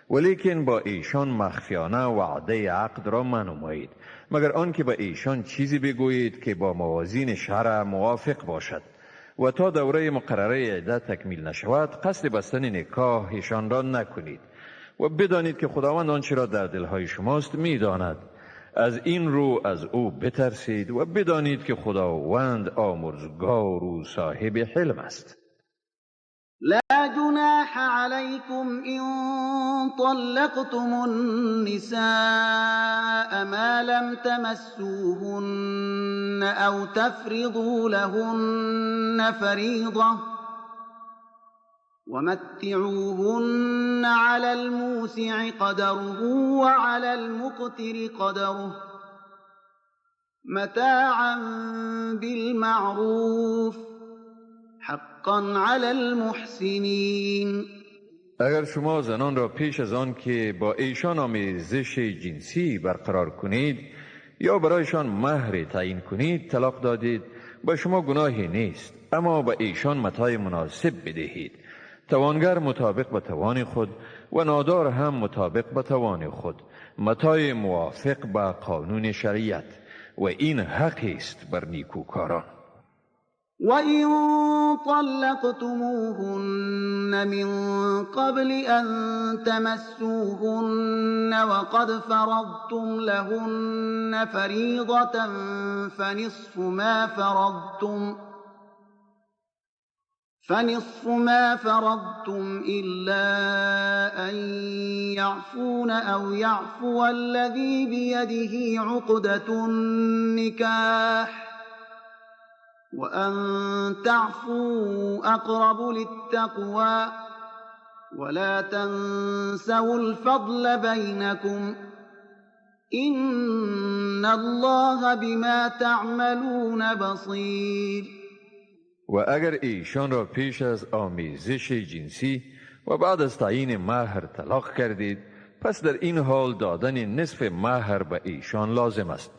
ولیکن با ایشان مخفیانه وعده عقد را منمایید، مگر آنکه به ایشان چیزی بگویید که با موازین شرع موافق باشد و تا دوره مقرره عده تکمیل نشود قصد بستن نکاح ایشان را نکنید و بدانید که خداوند آنچه را در دلهای شماست میداند. از این رو از او بترسید و بدانید که خداوند آمرزگار و صاحب حلم است. لا جناح عليكم إن طلقتم النساء ما لم تمسوهن أو تفرضوا لهن فريضة ومتعوهن على الموسع قدره وعلى المقتر قدره متاعا بالمعروف حقا على المحسنین. اگر شما زنان را پیش از آن که با ایشان آمیزش جنسی برقرار کنید یا برایشان مهر تعیین کنید طلاق دادید، با شما گناهی نیست، اما با ایشان متاع مناسب بدهید. توانگر مطابق به توان خود و نادار هم مطابق به توان خود، متاع موافق به قانون شریعت، و این حقی است بر نیکوکاران. وَإِن طَلَّقْتُمُوهُنَّ مِن قَبْلِ أَن تَمَسُّوهُنَّ وَقَدْ فَرَضْتُمْ لَهُنَّ فَرِيضَةً فَنِصْفُ مَا فَرَضْتُمْ إِلَّا أَن يَعْفُونَ أَوْ يَعْفُوَ الَّذِي بِيَدِهِ عُقْدَةُ النِّكَاحِ وَأَن تَعْفُوا أَقْرَبُ لِلتَّقْوَى وَلَا تَنسَوُا الْفَضْلَ بَيْنَكُمْ إِنَّ اللَّهَ بِمَا تَعْمَلُونَ بَصِيرٌ. و اگر ایشان را پیش از آمیزش جنسی و بعد از تعیین مهر طلاق کردید، پس در این حال دادن نصف مهر به ایشان لازم است،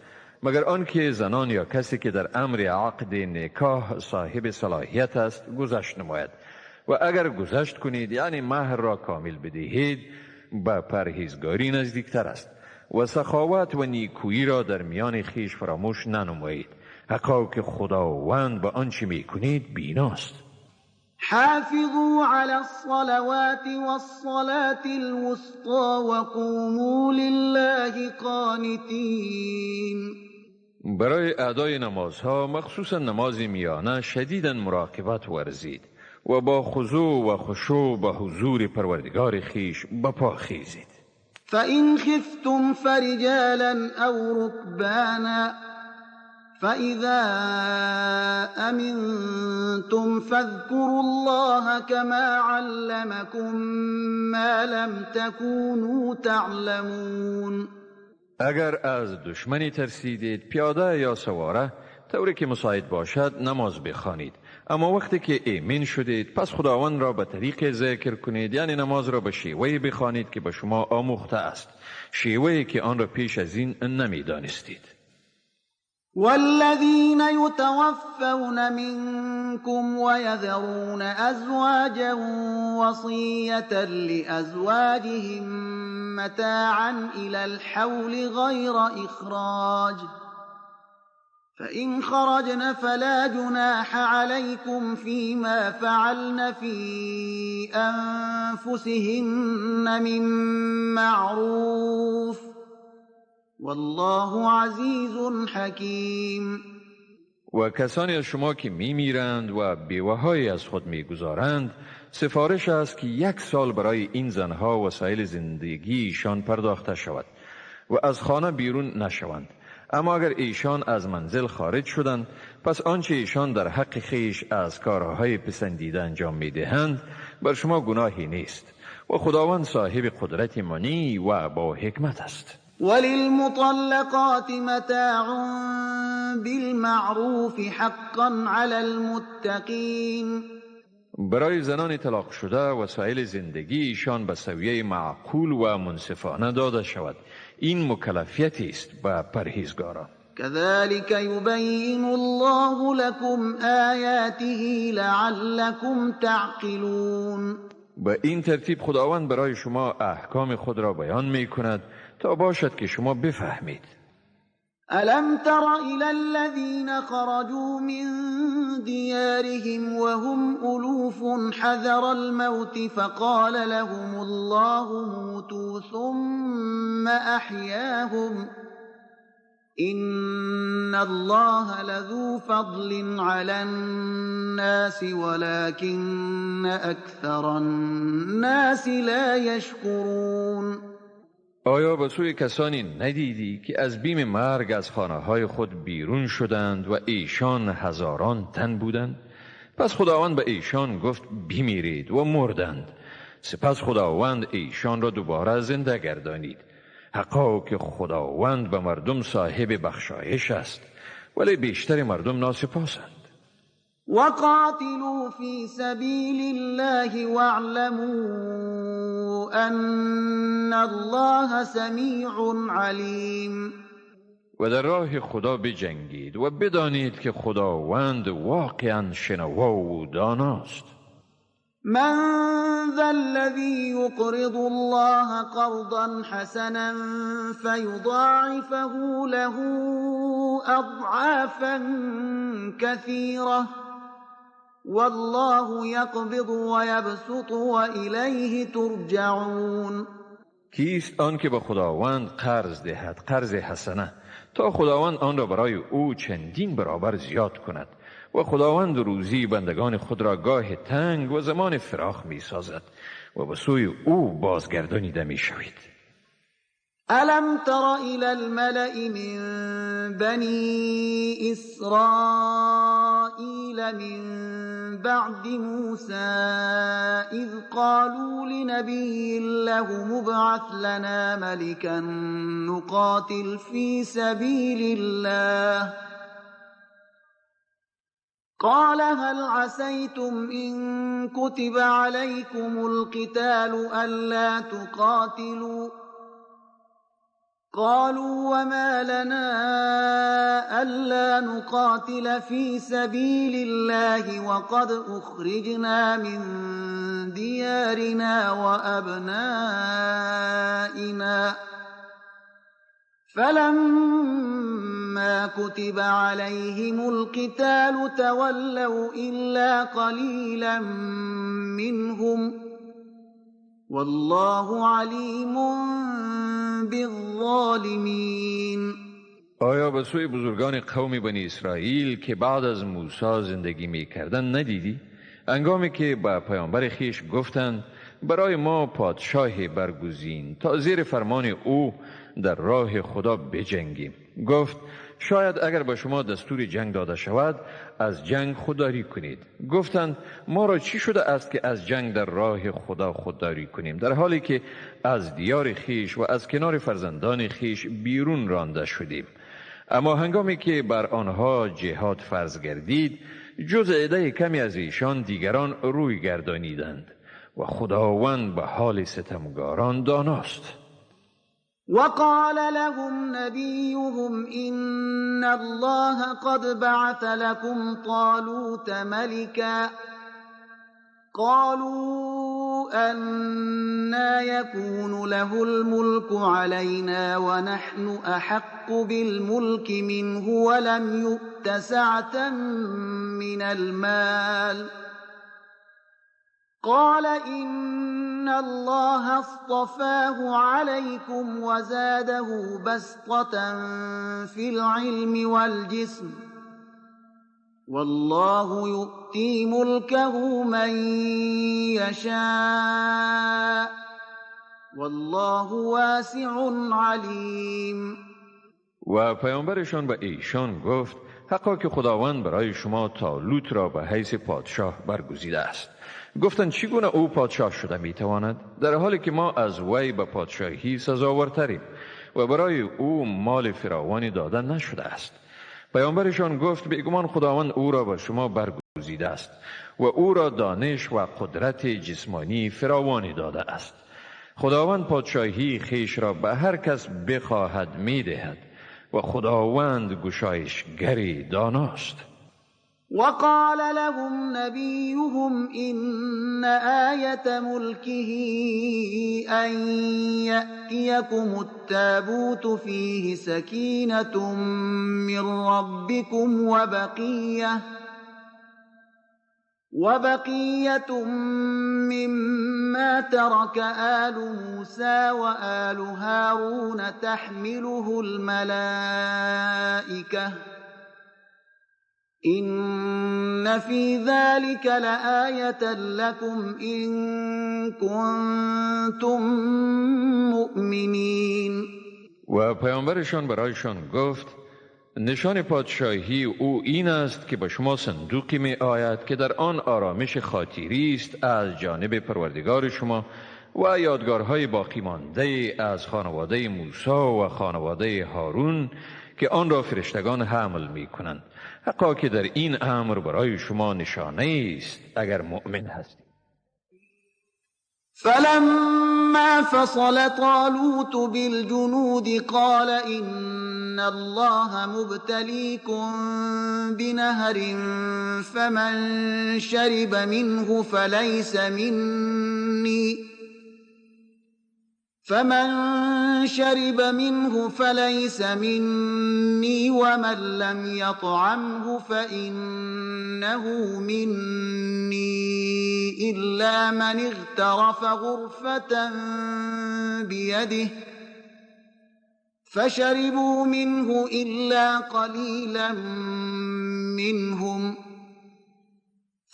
مگر آنکه زنان یا کسی که در امر عقد نکاح صاحب صلاحیت است گذشت نماید. و اگر گذشت کنید، یعنی مهر را کامل بدهید، به پرهیزگاری نزدیکتر است. و سخاوت و نیکویی را در میان خویش فراموش ننمایید، حقا که خداوند به آنچه میکنید بیناست. حافظوا علی الصلوات والصلاة الوسطى وقوموا لله قانتین. برای ادای نمازها، مخصوصا نماز میانه، شدیداً مراقبت ورزید و با خضوع و خشوع به حضور پروردگار خویش بپا خیزید. فإن خفتم فرجالا أو ركبانا فإذا أمنتم فاذكروا الله كما علمكم ما لم تكونوا تعلمون. اگر از دشمنی ترسیدید، پیاده یا سواره، طوری که مساعد باشد نماز بخوانید. اما وقتی که ایمن شدید، پس خداوند را به طریق ذکر کنید، یعنی نماز را به شیوهی بخوانید که به شما آموخته است، شیوهی که آن را پیش از این نمیدانستید. والذین یتوفون منکم ویذرون ازواجا وصیة لازواجهم متاعا الی الحول غیر اخراج فإن خرجن فلا جناح عليكم فيما فعلن في أنفسهن من معروف والله عزیز حکیم. و کسانی از شما که میمیرند و بیوه‌هایی از خود میگذارند، سفارش است که 1 سال برای این زنها وسایل زندگیشان پرداخته شود و از خانه بیرون نشوند. اما اگر ایشان از منزل خارج شدند، پس آنچه ایشان در حق خویش از کارهای پسندیده انجام میدهند بر شما گناهی نیست و خداوند صاحب قدرت منی و با حکمت است. وللمطلقات متاع بالمعروف حقا علی المتقین. برای زنان طلاق شده وسایل زندگی ایشان به سویه معقول و منصفانه داده شود. این مکلفیتی است به پرهیزگاران. كذلك یبین الله لكم آیاته لعلكم تعقلون. به این ترتیب خداوند برای شما احکام خود را بیان می کند تا باشد که شما بفهمید. ألم تر إلى الذين خرجوا من ديارهم وهم ألوف حذر الموت فقال لهم الله موتوا ثم أحياهم إن الله لذو فضل على الناس ولكن أكثر الناس لا يشكرون. آیا به سوی کسانی ندیدی که از بیم مرگ از خانه های خود بیرون شدند و ایشان هزاران تن بودند؟ پس خداوند به ایشان گفت بمیرید و مردند. سپس خداوند ایشان را دوباره زنده گردانید. حقا که خداوند به مردم صاحب بخشایش است، ولی بیشتر مردم ناسپاسند. وقاتلوا في سبيل الله واعلموا أن الله سمیع علیم. و در راه خدا بجنگید و بدانید که خداوند واقعا شنوا و داناست. من ذا الذي يقرض الله قرضا حسنا فيضاعفه له أضعافا كثيرة والله يقبض ويبسط وإليه ترجعون. کیست آن که به خداوند قرض دهد قرض حسنه تا خداوند آن را برای او چندین برابر زیاد کند و خداوند روزی بندگان خود را گاه تنگ و زمان فراخ می سازد و به سوی او بازگردانیده می شوید. الم تر الى الملأ من بني اسرائیل من بعد موسى اذ قالوا لنبي لهم ابعث لنا ملكا نقاتل في سبيل الله قال هل عسيتم إن كتب عليكم القتال ألا تقاتلوا قالوا وما لنا ألا نقاتل في سبيل الله وقد أخرجنا من ديارنا وأبنائنا فلما كتب عليهم القتال تولوا إلا قليلا منهم والله عليم بالظالمين. آیا به سوی بزرگان قوم بنی اسرائیل که بعد از موسی زندگی می کردن ندیدی؟ هنگامی که به پیامبر خیش گفتند برای ما پادشاهی برگزین تا زیر فرمان او در راه خدا بجنگیم. گفت شاید اگر به شما دستور جنگ داده شود از جنگ خودداری کنید. گفتند ما را چی شده است که از جنگ در راه خدا خودداری کنیم، در حالی که از دیار خیش و از کنار فرزندان خیش بیرون رانده شدیم. اما هنگامی که بر آنها جهاد فرض گردید جز عده کمی از ایشان دیگران روی گردانیدند و خداوند به حال ستمگاران داناست. وقال لهم نبيهم إن الله قد بعث لكم طالوت ملكا قالوا أنى يكون له الملك علينا ونحن أحق بالملك منه ولم يؤت سعة من المال قال إن الله اصطفاه عليكم وزاده بسطة في العلم والجسم والله يؤتي ملكه من يشاء والله واسع عليم. و پیامبرشان به ایشان گفت حقا که خداوند برای شما طالوت را به حیث پادشاه برگزیده است. گفتند چگونه او پادشاه شده میتواند در حالی که ما از وی به پادشاهی سزاوارتریم و برای او مال فراوانی داده نشده است. پیامبرشان گفت بیگمان خداوند او را به شما برگزیده است و او را دانش و قدرت جسمانی فراوانی داده است. خداوند پادشاهی خیش را به هر کس بخواهد میدهد و خداوند گشایشگری داناست. وقال لهم نبيهم إن آية ملكه أن يأتيكم التابوت فيه سكينة من ربكم وبقية مما ترك آل موسى وآل هارون تحمله الملائكة إن في ذلك لآية لكم إن كنتم مؤمنين. و پیامبرشان برایشان گفت نشان پادشاهی او این است که به شما صندوقی می آید که در آن آرامش خاطری است از جانب پروردگار شما و یادگارهای باقی مانده از خانواده موسی و خانواده هارون که آن را فرشتگان حمل می کنند. حقا که در این امر برای شما نشانه است اگر مؤمن هستید. فلما ولما فصل طالوت بالجنود قال إن الله مبتليكم بنهر فمن شرب منه فليس مني فمن شرب منه فليس مني ومن لم يطعمه فإنه مني إلا من اغترف غرفة بيده فشربوا منه إلا قليلا منهم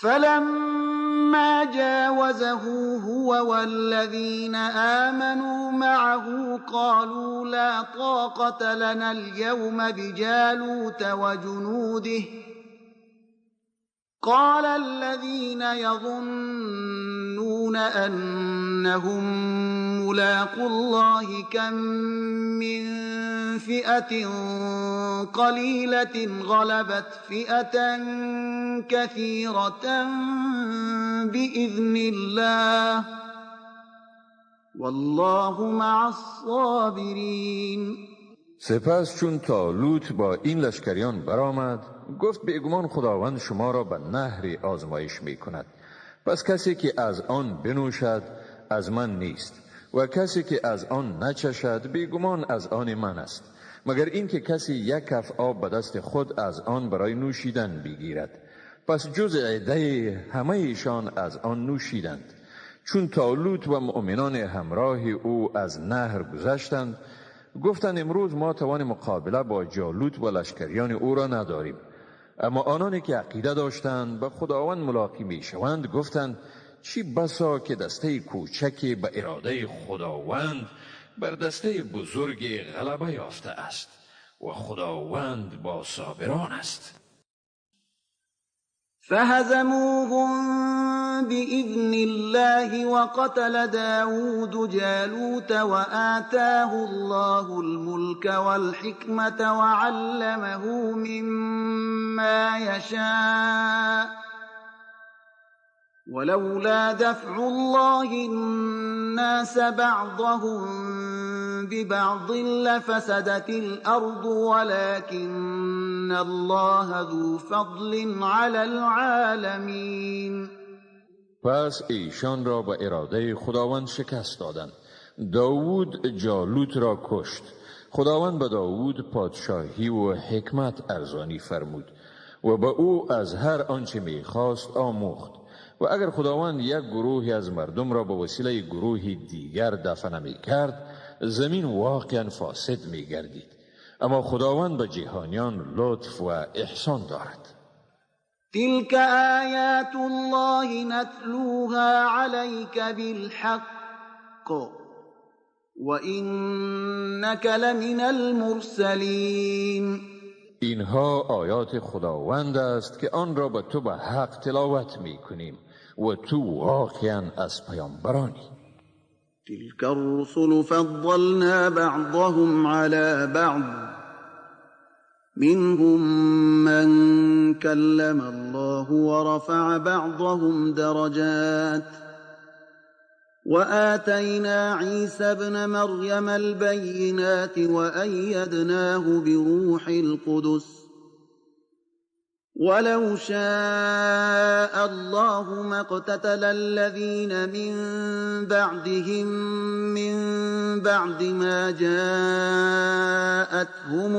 فلما جاوزه هو والذين آمنوا معه قالوا لا طاقة لنا اليوم بجالوت وجنوده قال الذين يظنون أنهم ملاقو الله كم من فئة قليلة غلبت فئة كثيرة بإذن الله والله مع الصابرين. سپس چون طالوت با این لشکریان برآمد، گفت به گمان خداوند شما را به نهری آزمایش می کند، پس کسی که از آن بنوشد از من نیست و کسی که از آن نچشد بیگمان از آن من است، مگر اینکه کسی یک کف آب به دست خود از آن برای نوشیدن بگیرد. پس جز عده همه ایشان از آن نوشیدند. چون طالوت و مؤمنان همراه او از نهر گذشتند، گفتند امروز ما توان مقابله با جالوت و لشکریان او را نداریم. اما آنانی که عقیده داشتند به خداوند ملاقی می شوند گفتند چی بسا که دسته کوچکی به اراده خداوند بر دسته بزرگ غلبه یافته است و خداوند با صابران است. فهزموهم بإذن الله وقتل داود جالوت وآتاه الله الملك والحكمة وعلمه مما يشاء ولولا دفع الله الناس بعضهم ببعض لفسدت الأرض ولكن الله ذو فضل على العالمين. پس ایشان را به اراده خداوند شکست دادند. داود جالوت را کشت. خداوند به داود پادشاهی و حکمت ارزانی فرمود و به او از هر آنچه میخواست آموخت. و اگر خداوند یک گروهی از مردم را به وسیله گروهی دیگر دفع نمی کرد، زمین واقعا فاسد می گردید. اما خداوند به جهانیان لطف و احسان دارد. تلك آیات الله نتلوها علیک بالحق وإنك لمن المرسلین. اینها آیات خداوند است که آن را به تو به حق تلاوت می کنیم و تو واقعا از پیامبرانی. تلك الرسل فضلنا بعضهم على بعض منهم من كلم الله ورفع بعضهم درجات وآتينا عيسى ابن مريم البينات وأيدناه بروح القدس ولو شاء الله ما اقتتل الذين من بعدهم من بعد ما جاءتهم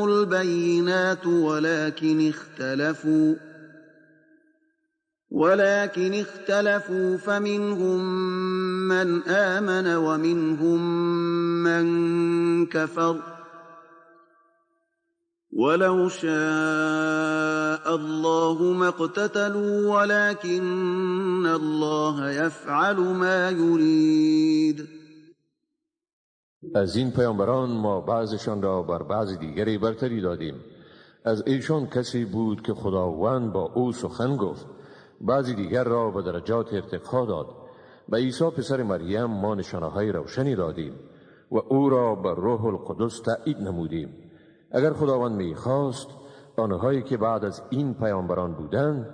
البينات ولكن اختلفوا فمنهم من آمن ومنهم من كفر ولو شاء الله ما اقتتلوا ولكن الله يفعل ما يريد. از این پیامبران ما بعضشان را بر بعض دیگری برتری دادیم. از ایشان کسی بود که خداوند با او سخن گفت، بعضی دیگر را به درجات ارتقا داد. به عیسی پسر مریم ما نشانه‌های روشنی دادیم و او را به روح القدس تأیید نمودیم. اگر خداوند می‌خواست آنهایی که بعد از این پیامبران بودند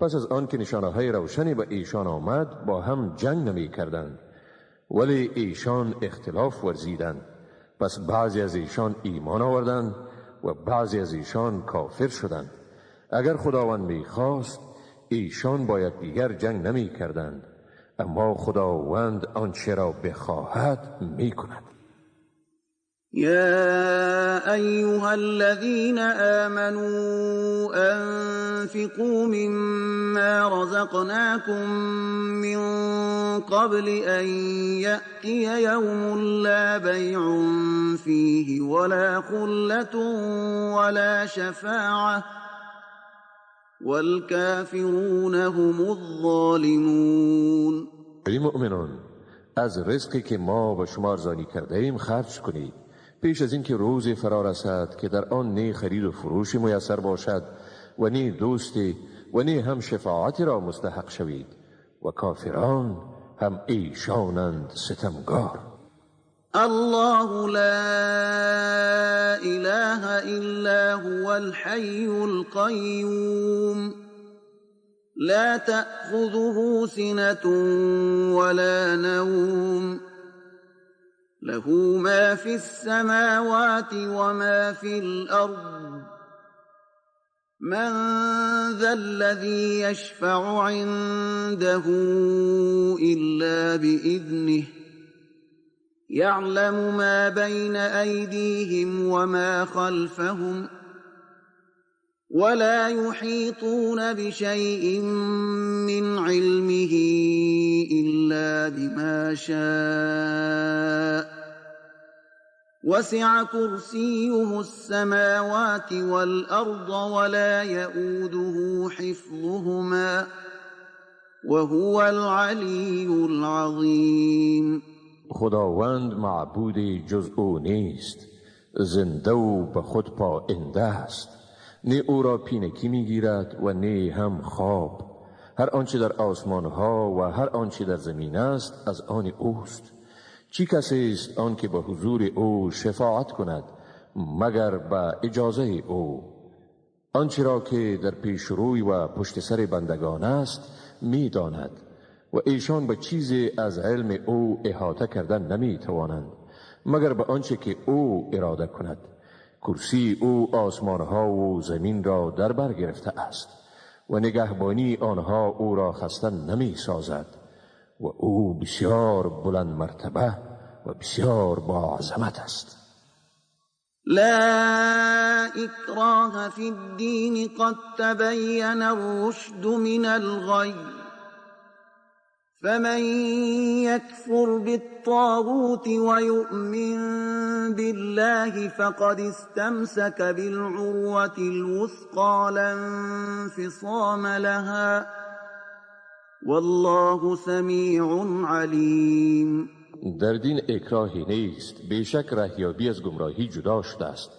پس از آن که نشانه‌های روشنی به ایشان آمد با هم جنگ نمی‌کردند. ولی ایشان اختلاف ورزیدند. پس بعضی از ایشان ایمان آوردند و بعضی از ایشان کافر شدند. اگر خداوند میخواست ایشان با یکدیگر جنگ نمی کردند، اما خداوند آنچه را بخواهد می کند. یا ایها الذین آمنوا انفقوا مما رزقناكم من قبل ان یأتی یوم لا بیع فیه ولا خلة ولا شفاعة والکافرون هم الظالمون. ای مؤمنان، از رزقی که ما به شما ارزانی کرده ایم خرج کنید، پیش از اینکه روزی فرا رسد که در آن نه خرید و فروش میسر باشد و نه دوستی و نه هم شفاعتی را مستحق شوید و کافران هم ایشانند ستمگار. الله لا اله الا هو الحی القیوم لا تأخذه سنة ولا نوم له ما في السماوات وما في الأرض من ذا الذي يشفع عنده إلا بإذنه يعلم ما بين أيديهم وما خلفهم ولا يحيطون بشيء من علمه إلا بما شاء وسع كرسيه السماوات والأرض ولا يؤوده حفظهما وهو العلي العظيم. خداوند معبودی جز او نیست، زنده و به خود پاینده است. نه او را پینکی میگیرد و نه هم خواب. هر آنچه در آسمان ها و هر آنچه در زمین است از آن اوست. چی کسی است آن که به حضور او شفاعت کند مگر به اجازه او؟ آنچه را که در پیش روی و پشت سر بندگان است میداند و ایشان به چیزی از علم او احاطه کردن نمی توانند مگر به آنچه که او اراده کند. کرسی او آسمانها و زمین را در بر گرفته است و نگهبانی آنها او را خسته نمی سازد و او بسیار بلند مرتبه و بسیار با عظمت است. لا اکراه فی الدین قد تبین الرشد من الغی فمن يكفر بالطاغوت ويؤمن بالله فقد استمسك بالعروة الوثقى لا انفصام لها والله سمیع علیم. در دین اکراهی نیست، بیشک رهیابی از گمراهی جدا شده است.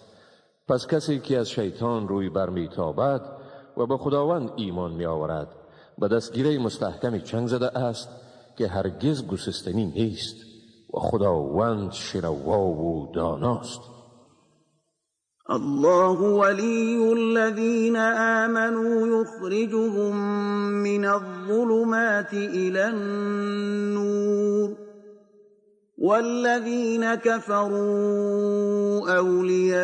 پس کسی که از شیطان روی برمیتابد و به خداوند ایمان میآورد به دستگیره مستحکم چنگ زده است که هرگز گسستنی نیست و خداوند شنوا و داناست. الله ولی الذین آمنوا یخرجهم من الظلمات الى النور والذین كفروا اولیاؤهم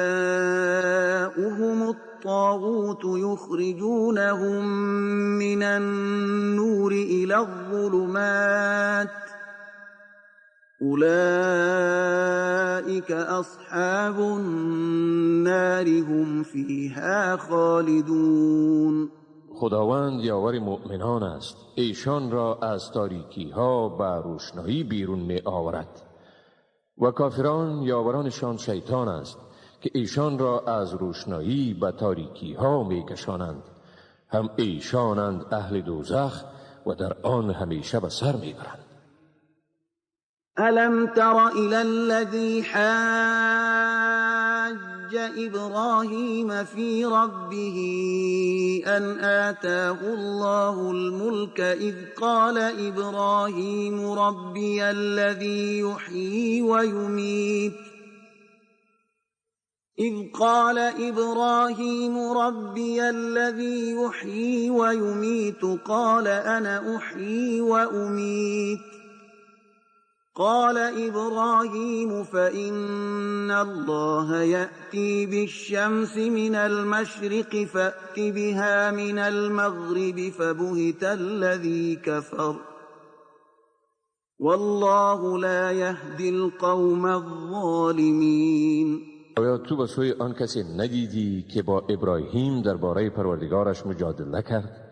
الطاغوت يخرجونهم من النور إلى الظلمات أولئك أصحاب النار هم فيها خالدون. خداوند یاور مؤمنان است، ایشان را از تاریکی ها به روشنایی بیرون می آورد و کافران یاورانشان شیطان است که ایشان را از روشنایی به تاریکی ها می کشانند. هم ایشانند اهل دوزخ و در آن همیشه به سر می برند. الم تر الى الذی حاج ابراهیم فی ربه ان آتاه الله الملک اذ قال ابراهیم ربی الذی یحیی و یمیت إذ قال إبراهيم ربي الذي يحيي ويميت قال أنا أحيي وأميت قال إبراهيم فإن الله يأتي بالشمس من المشرق فأت بها من المغرب فبهت الذي كفر والله لا يهدي القوم الظالمين. آیا تو به سوی آن کسی ندیدی که با ابراهیم درباره پروردگارش مجادله کرد؟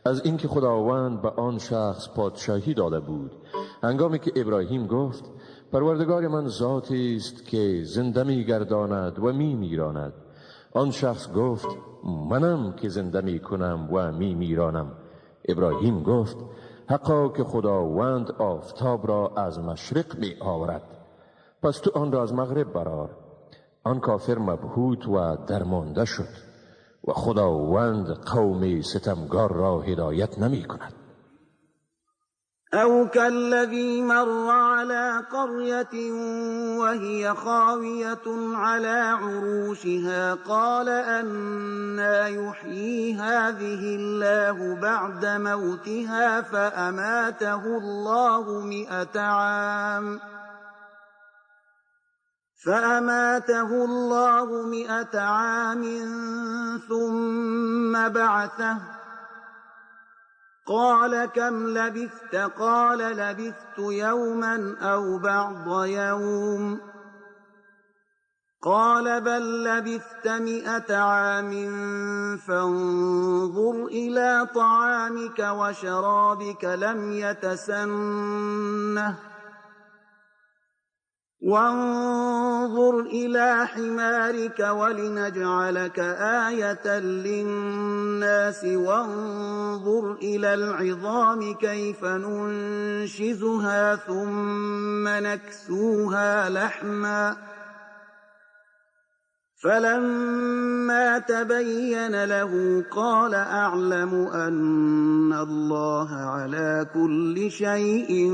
از اینکه خداوند به آن شخص پادشاهی داده بود. هنگامی که ابراهیم گفت پروردگار من ذاتی است که زنده می‌گرداند و می‌میراند، آن شخص گفت منم که زنده می‌کنم و می‌میرانم. ابراهیم گفت حقا که خداوند آفتاب را از مشرق می آورد، پس تو آن را از مغرب برآر. آن کافر مبهوت و درمانده شد و خداوند قوم ستمگار را هدایت نمی کند. او كالذي مر على قرية وهي خاوية على عروشها قال أنى يحيي هذه الله بعد موتها فأماته الله 100 عام ثم بعثه قال كم لبثت؟ قال لبثت يوما أو بعض يوم. قال بل لبثت 100 عام فانظر إلى طعامك وشرابك لم يتسنه وانظر إلى حمارك ولنجعلك آية للناس وانظر إلى العظام كيف ننشزها ثم نكسوها لحما فلما تبين له قال أعلم أن الله على كل شيء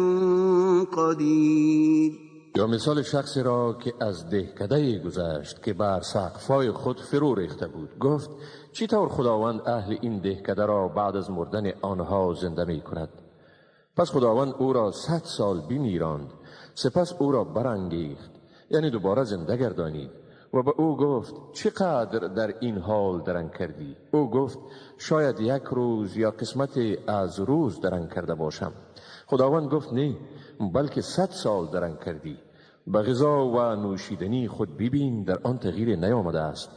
قدير. یا مثال شخصی را که از دهکده گذشت که بر سقف‌های خود فرو ریخته بود، گفت چطور خداوند اهل این دهکده را بعد از مردن آنها زنده می کند؟ پس خداوند او را 100 سال بمیراند، سپس او را برانگیخت، یعنی دوباره زنده گردانید، و به او گفت چقدر در این حال درنگ کردی؟ او گفت شاید یک روز یا قسمت از روز درنگ کرده باشم. خداوند گفت نه، بلکه 100 سال درنگ کردی. به غذا و نوشیدنی خود ببین، در آن تغییر نیامده است،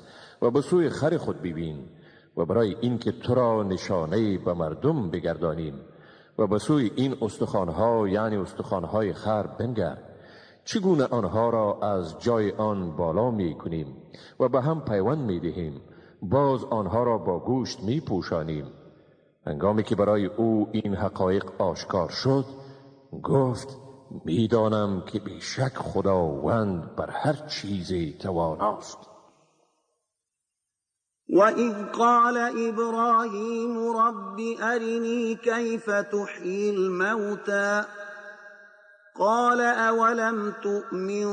و به سوی خر خود ببین، و برای اینکه تو را نشانه به مردم بگردانیم، و به سوی این استخوانها، یعنی استخوانهای خر بنگر، چگونه آنها را از جای آن بالا می کنیم و به هم پیوند می دهیم، باز آنها را با گوشت می پوشانیم. هنگامی که برای او این حقایق آشکار شد، گفت میدانم که بیشک خداوند بر هر چیزی تواناست. وَإِذْ قَالَ إِبْرَاهِيمُ رَبِّ أَرِنِي كَيْفَ تُحْيِي الْمَوْتَى قَالَ أَوَلَمْ تُؤْمِنْ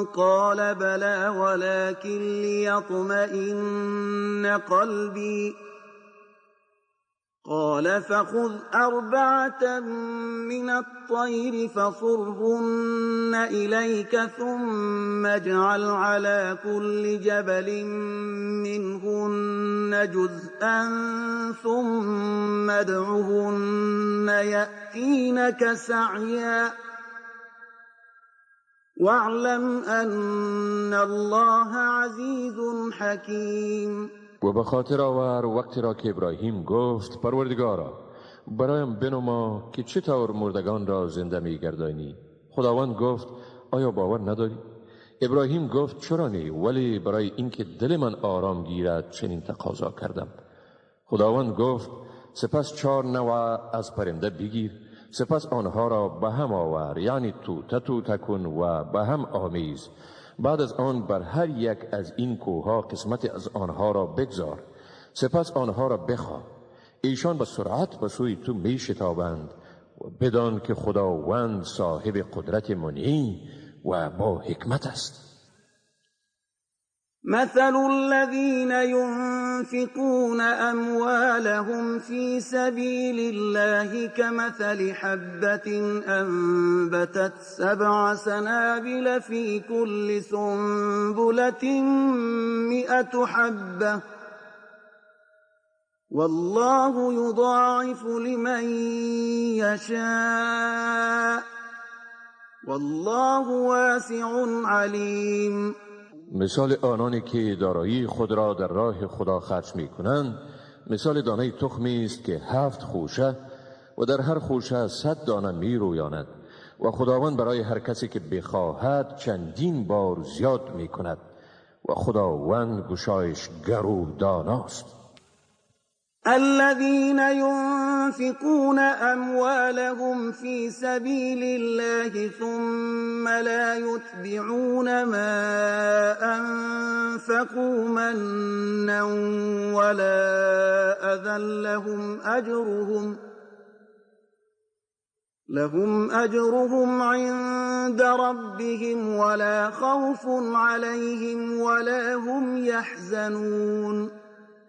قَالَ بَلَى وَلَكِنْ لِيَطْمَئِنَّ قَلْبِي قال فخذ 4 من الطير فصرهن إليك ثم اجعل على كل جبل منهن جزءا ثم ادعهن يأتينك سعيا واعلم أن الله عزيز حكيم. و به خاطر آور وقتی را که ابراهیم گفت پروردگارا برایم بنما که چطور مردگان را زنده می‌گردانی. خداوند گفت آیا باور نداری؟ ابراهیم گفت چرا نه، ولی برای اینکه دل من آرام گیرد چنین تقاضا کردم. خداوند گفت سپس 4 نوع از پرنده بگیر، سپس آنها را به هم آور، یعنی توته توته کن و به هم آمیز. بعد از آن بر هر یک از این کوهها قسمت از آنها را بگذار، سپس آنها را بخواه. ایشان به سرعت به سوی تو می شتابند و بدان که خداوند صاحب قدرت منعی و با حکمت است. مثل الذين ينفقون أموالهم في سبيل الله كمثل حبة أنبتت 7 سنابل في كل سنبلة 100 حبة والله يضاعف لمن يشاء والله واسع عليم. مثال آنانی که دارایی خود را در راه خدا خرج می کنند مثال دانه تخمی است که 7 خوشه و در هر خوشه 100 دانه می رویاند و خداوند برای هر کسی که بخواهد چندین بار زیاد می کند و خداوند گشایشگر و داناست. الذين ينفقون أموالهم في سبيل الله ثم لا يتبعون ما أنفقوا منا ولا أذى لهم أجرهم عند ربهم ولا خوف عليهم ولا هم يحزنون.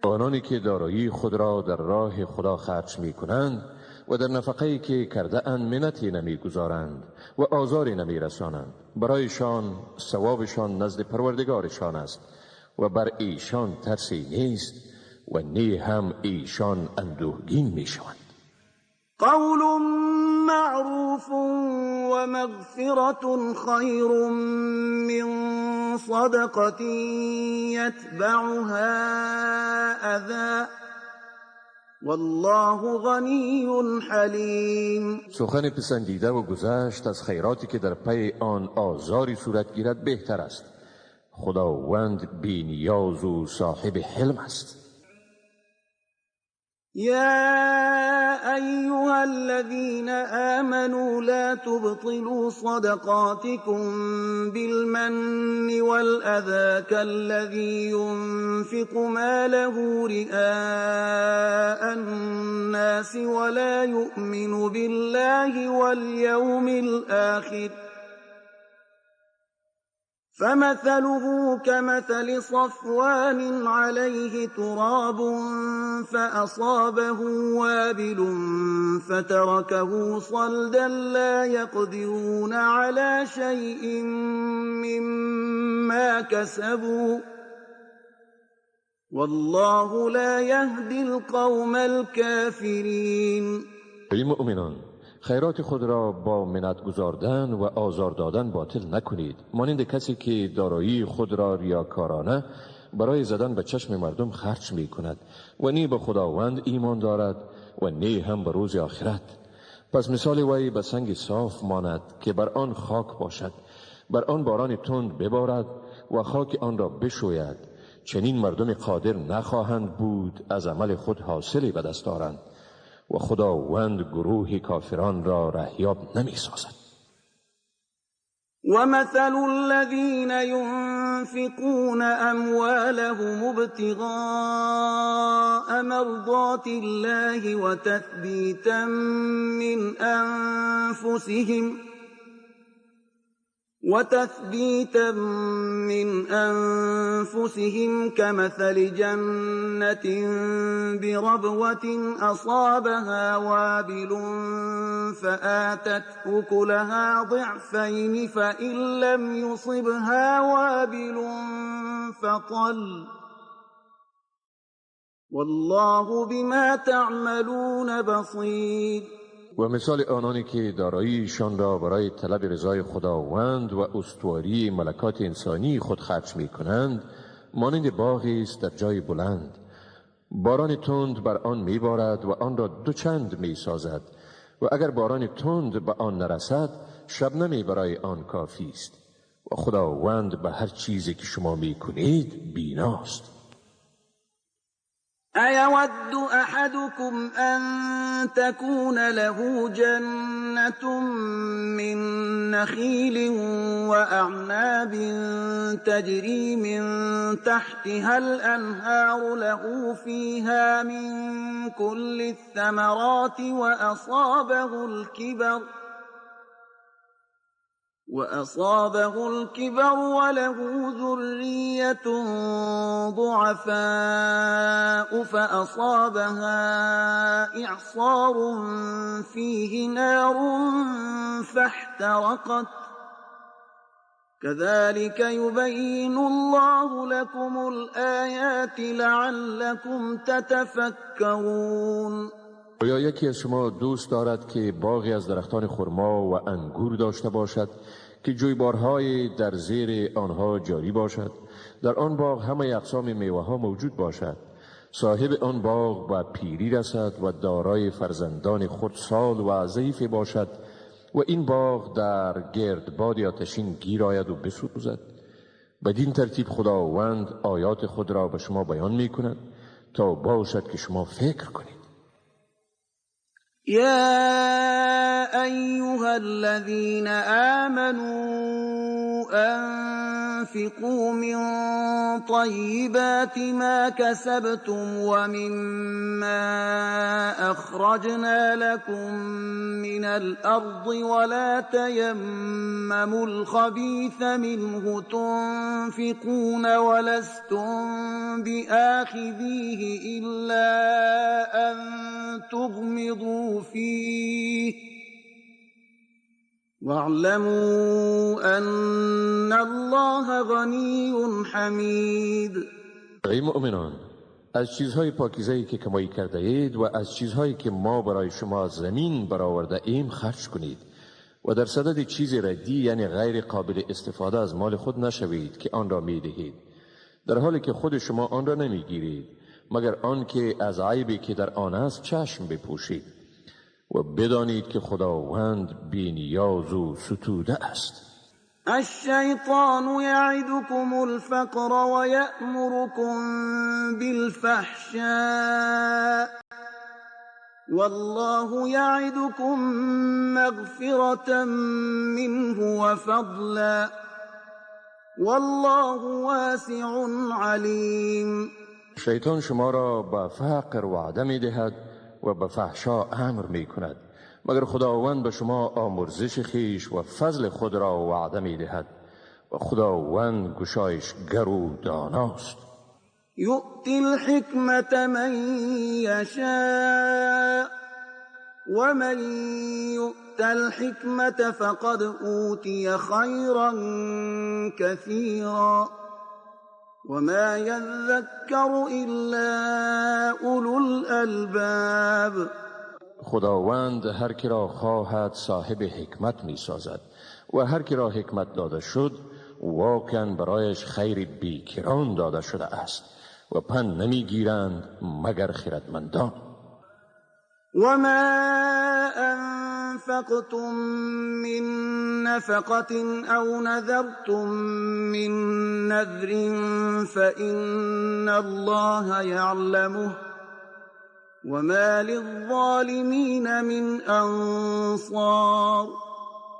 آنانی که دارایی خود را در راه خدا خرج می کنند و در نفقه‌ای که کرده اند منتی نمی گذارند و آزاری نمی رسانند، برایشان ثوابشان نزد پروردگارشان است و بر ایشان ترسی نیست و نی هم ایشان اندوهگین می شوند. قول معروف ومغفرة خیر من صدقة يتبعها أذى والله غنی حلیم. سخن پسندیده و گذشت از خیراتی که در پی آن آزاری صورت گیرد بهتر است. خداوند بی نیاز و صاحب حلم است. يا أيها الذين آمنوا لا تبطلوا صدقاتكم بالمن والأذى كالذي ينفق ماله رئاء الناس ولا يؤمن بالله واليوم الآخر فمثله كمثل صفوان عليه تراب فأصابه وابل فتركه صلدا لا يقدرون على شيء مما كسبوا والله لا يهدي القوم الكافرين. ای مؤمنان، خیرات خود را با منت گذاردن و آزار دادن باطل نکنید، مانند کسی که دارایی خود را ریاکارانه برای زدن به چشم مردم خرج می کند و نی به خداوند ایمان دارد و نی هم به روز آخرت. پس مثال وی به سنگ صاف ماند که بر آن خاک باشد، بر آن باران تند ببارد و خاک آن را بشوید. چنین مردم قادر نخواهند بود از عمل خود حاصلی به دست آرند و خداوند گروه کافران را رهیاب نمی سازد. ومثل الذين ينفقون أموالهم ابتغاء مرضات الله وتثبيتا من أنفسهم كمثل جنة بربوة أصابها وابل فآتت أكلها ضعفين فإن لم يصبها وابل فطل والله بما تعملون بصير. و مثال آنانی که داراییشان را برای طلب رضای خداوند و استواری ملکات انسانی خود خرج می کنند مانند باغی است در جای بلند، باران تند بر آن می بارد و آن را دوچند می سازد و اگر باران تند به آن نرسد شبنمی برای آن کافی است و خداوند به هر چیزی که شما می کنید بیناست. أيود أحدكم أن تكون له جنة من نخيل وأعناب تجري من تحتها الأنهار له فيها من كل الثمرات وأصابه الكبر وله ذرية ضعفاء فأصابها إعصار فيه نار فاحترقت كذلك يبين الله لكم الآيات لعلكم تتفكرون. یا یکی از شما دوست دارد که باغی از درختان خرما و انگور داشته باشد که جویبارهای در زیر آنها جاری باشد، در آن باغ همه اقسام میوه ها موجود باشد، صاحب آن باغ به پیری رسد و دارای فرزندان خردسال و ضعیف باشد و این باغ در گردباد آتشین گیر آید و بسوزد. بدین ترتیب خداوند آیات خود را به شما بیان می کند تا باشد که شما فکر کنید. يا أيها الذين آمنوا أنفقوا من طيبات ما كسبتم ومما أخرجنا لكم من الأرض ولا تيمموا الخبيث منه تنفقون ولستم بآخذيه إلا أن تغمضوا فيه واعلموا أن الله غنی حمید. ای مؤمنان، از چیزهای پاکیزه‌ای که کمایی کرده اید و از چیزهایی که ما برای شما از زمین برآورده ایم خرج کنید و در صدد چیز ردی یعنی غیر قابل استفاده از مال خود نشوید که آن را می دهید، در حالی که خود شما آن را نمی گیرید، مگر آن که از عیبی که در آن است چشم بپوشید و بدانید که خداوند بی نیاز و ستوده است. الشیطان یعدکم الفقر و یأمرکم بالفحشاء والله یعدکم مغفرة منه وفضلا والله واسع علیم. شیطان شما را به فقر وعده می دهد و به فحشا امر می کند، مگر خداوند به شما آمرزش خویش و فضل خود را وعده می دهد و خداوند گشایشگر و داناست. یؤتی الحکمة من یشاء ومن یؤت الحکمة فقد اوتی خیرا کثیرا وما يذكر إلا أولو الألباب. خداوند هر کی را خواهد صاحب حکمت می سازد و هر کی را حکمت داده شد واقعا برایش خیر بیکران داده شده است و پند نمی گیرند مگر خردمندان. وما أنفقتم من نفقة أو نذرتم من نذر فإن الله يعلمه وما للظالمين من أنصار.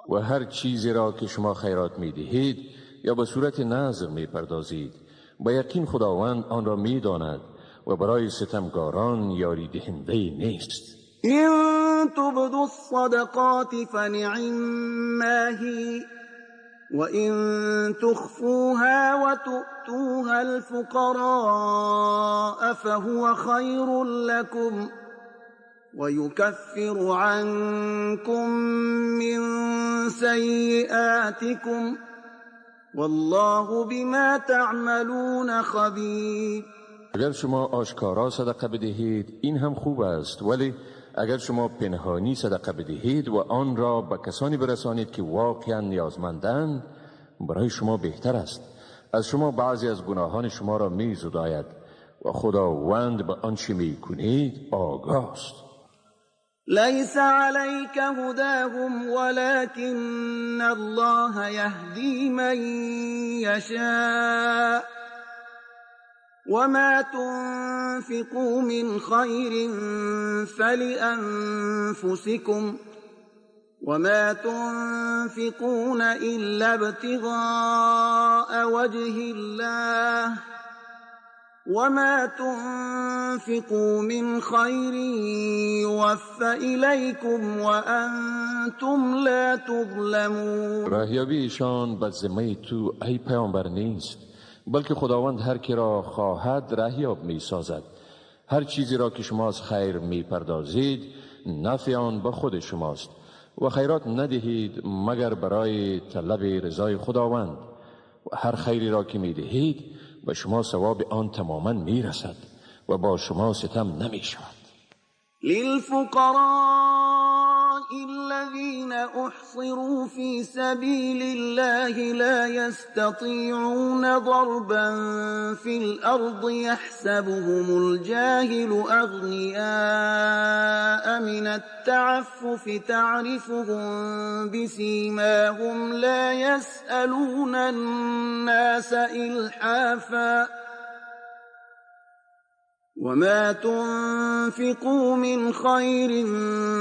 و هر چیزی را که شما خیرات می دهید یا به صورت نذر می پردازید با یقین خداوند آن را می داند و برای ستمگاران یاری دهنده نیست. إن تبدوا الصدقات فنعما هي وإن تخفوها وتؤتوها الفقراء فهو خير لكم ويكفر عنكم من سيئاتكم والله بما تعملون خبير. اگر شما آشکارا صدقه بدهید این هم خوب است، ولی اگر شما پنهانی صدقه بدهید و آن را به کسانی برسانید که واقعا نیازمندند برای شما بهتر است. از شما بعضی از گناهان شما را می زداید و خداوند به آنچه می کنید آگاه است. لیس علیک هداهم ولکن الله یهدی من یشاء وما تنفقوا من خير فلأنفسكم وما تنفقون إلا ابتغاء وجه الله وما تنفقوا من خير يوف إليكم وأنتم لا تظلمون. راهیابی ایشان به ذمه تو ای پیامبر نیست، بلکه خداوند هر کی را خواهد راهیاب می سازد. هر چیزی را که شما از خیر می پردازید نفع آن به خود شماست و خیرات ندهید مگر برای طلب رضای خداوند. و هر خیری را که می دهید به شما ثواب آن تماما می رسد و با شما ستم نمی شود. للفقراء الذين أحصروا في سبيل الله لا يستطيعون ضربا في الأرض يحسبهم الجاهل أغنياء من التعفف تعرفهم بسيماهم لا يسألون الناس إلحافا وما تنفقوا من خير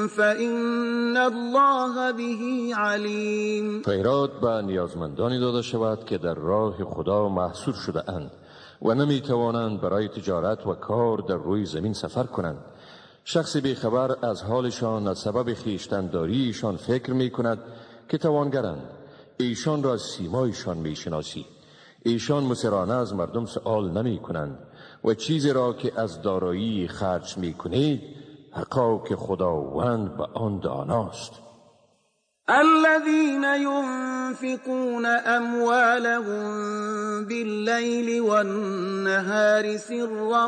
فإن الله به علیم. خیرات به نیازمندانی داده شود که در راه خدا محصور شده اند و نمی توانند برای تجارت و کار در روی زمین سفر کنند. شخص بیخبر از حالشان از سبب خویشتنداریشان فکر می کند که توانگرند. ایشان را از سیمایشان می شناسی. ایشان مصرانه از مردم سؤال نمی کنند و چیزی را که از دارایی خرج می کنید حقا که خداوند به آن داناست. الذين ينفقون أموالهم بالليل والنهار سرا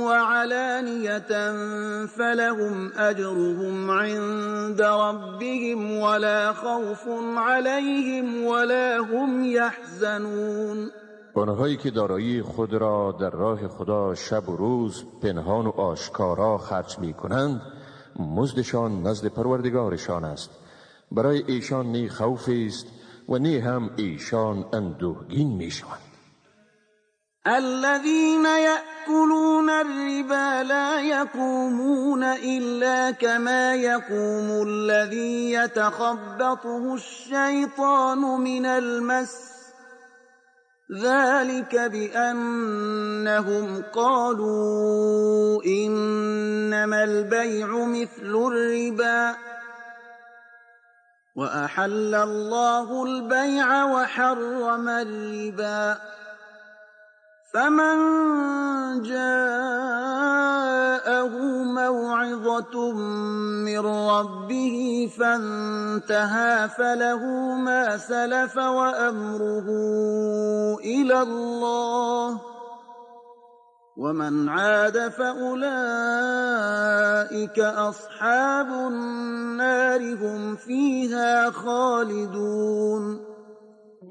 وعلانية فلهم أجرهم عند ربهم ولا خوف عليهم ولا هم يحزنون. آنهایی که دارایی خود را در راه خدا شب و روز پنهان و آشکارا خرج می کنند مزدشان نزد پروردگارشان است. برای ایشان نی خوف است و نی هم ایشان اندوهگین می شوند. الذين يأكلون الربا لا يقومون إلا كما يقوم الذي يتخبطه الشيطان من المس ذلك بأنهم قالوا إنما البيع مثل الربا وأحل الله البيع وحرم الربا فمن جاءه موعظة من ربه فانتهى فله ما سلف وأمره إلى الله ومن عاد فأولئك أصحاب النار هم فيها خالدون.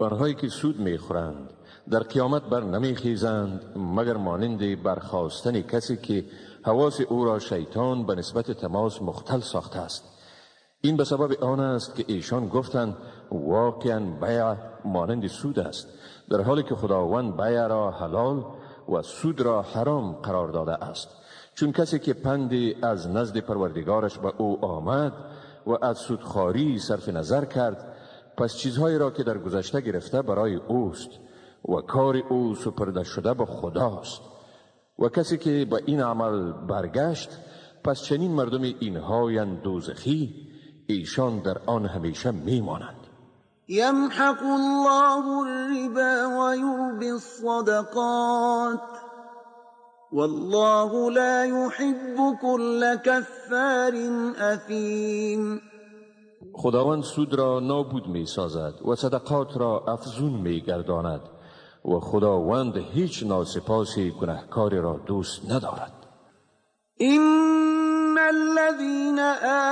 آنهایی که سود میخورند در قیامت بر نمیخیزند مگر مانند برخاستن کسی که حواس او را شیطان به نسبت تماس مختل ساخته است. این به سبب آن است که ایشان گفتند واقعا بیع مانند سود است، در حالی که خداوند بیع را حلال و سود را حرام قرار داده است. چون کسی که پندی از نزد پروردگارش به او آمد و از سودخواری صرف نظر کرد، پس چیزهایی را که در گذشته گرفته برای اوست و کار او سپرده شده به خداست. و کسی که به این عمل برگشت، پس چنین مردم اینهایند دوزخی، ایشان در آن همیشه میمانند. یمحق الله الربا ویربی الصدقات والله لا يحب كل كفار اثیم. خداوند سود را نابود می سازد و صدقات را افزون می گرداند و خداوند هیچ ناسپاس گناهکاری را دوست ندارد. إن الذين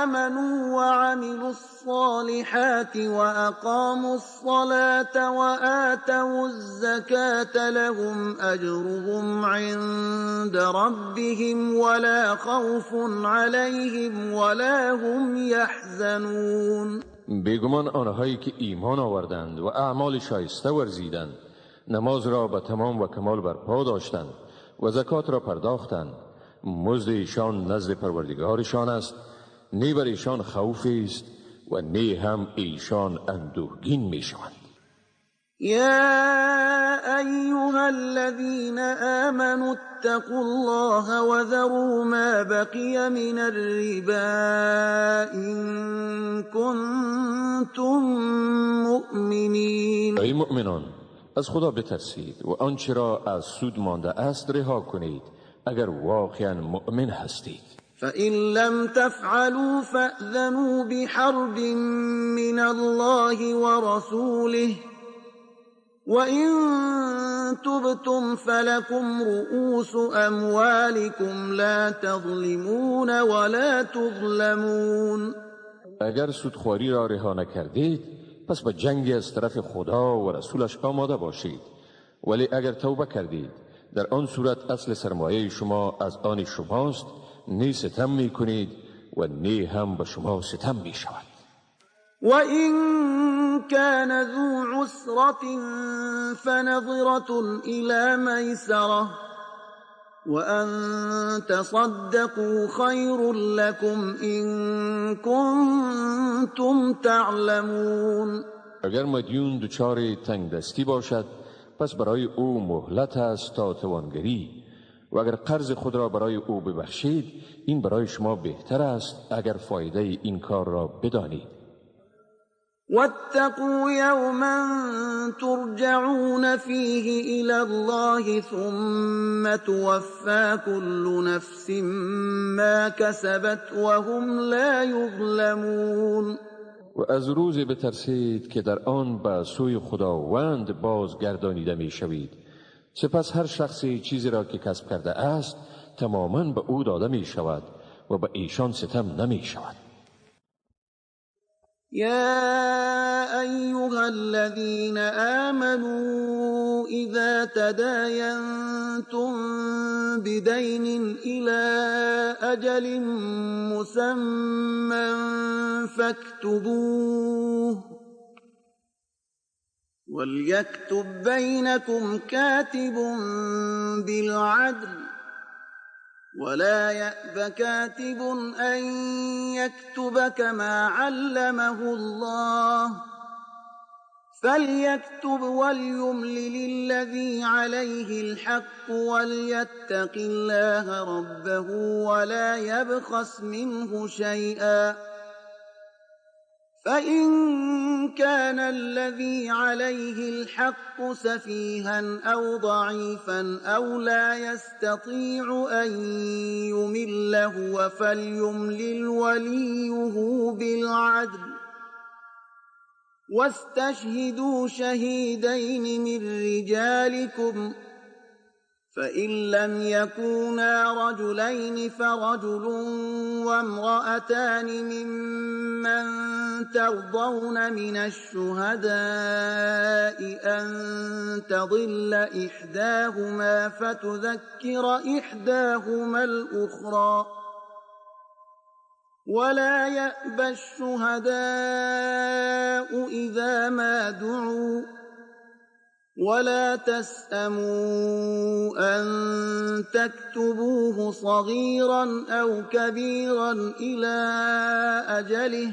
آمنوا وعملوا الصالحات وأقاموا الصلاة وآتوا الزكاة لهم أجرهم عند ربهم ولا خوف عليهم ولا هم يحزنون. بیگمان آنهایی که ایمان آوردند و اعمال شایسته ورزیدند، نماز را به تمام و کمال برپا داشتند و زکات را پرداختند، مزد ایشان نزد پروردگارشان است، نی بر ایشان خوف است و نی هم ایشان اندوهگین می شوند. يا أيها الذين آمنوا اتقوا الله وذروا ما بقي من الربا إن كنتم مؤمنين. ای مؤمنان، از خدا بترسید و آنچه را از سود مانده است رها کنید اگر واقعا مؤمن هستید. فإن لم تفعلوا فأذنوا بحرب من الله ورسوله وإن تبتم فلكم رؤوس أموالكم لا تظلمون ولا تظلمون. اگر سودخواری را رها نکردید پس به جنگ از طرف خدا و رسولش آماده باشید، ولی اگر توبه کردید در آن صورت اصل سرمایه شما از آن شماست، نه ستم می کنید و نه هم به شما ستم می شود. وَإِن كَانَ ذُو عُسْرَةٍ فَنَظِرَةٌ إِلَى مَيْسَرَةٍ وَأَن تَصَدَّقُوا خَيْرٌ لَكُمْ إِن كُنتُمْ تَعْلَمُونَ. اگر مدیون دچار تنگ دستی باشد پس برای او مهلت است تا توانگری، و اگر قرض خود را برای او ببخشید این برای شما بهتر است اگر فایده این کار را بدانید. واتقوا يوما ترجعون فيه إلى الله ثم توفى كل نفس ما كسبت وهم لا يظلمون. و از روزی بترسید که در آن به سوی خداوند بازگردانیده می شوید، سپس هر شخصی چیزی را که کسب کرده است تماما به او داده می شود و به ایشان ستم نمی شود. يا أيها الذين آمنوا إذا تداينتم بدين إلى أجل مسمى فاكتبوه وليكتب بينكم كاتب بالعدل ولا يأب كاتب أن يكتب كما علمه الله فليكتب وليملل الذي عليه الحق وليتق الله ربه ولا يبخس منه شيئا فإن كان الذي عليه الحق سفيها أو ضعيفا أو لا يستطيع أن يمل هو فليملل وليه بالعدل واستشهدوا شهيدين من رجالكم فإن لم يكونا رجلين فرجل وامرأتان ممن ترضون من الشهداء أن تضل إحداهما فتذكر إحداهما الأخرى ولا يأبى الشهداء إذا ما دعوا ولا تسأموا أن تكتبوه صغيرا أو كبيرا إلى أجله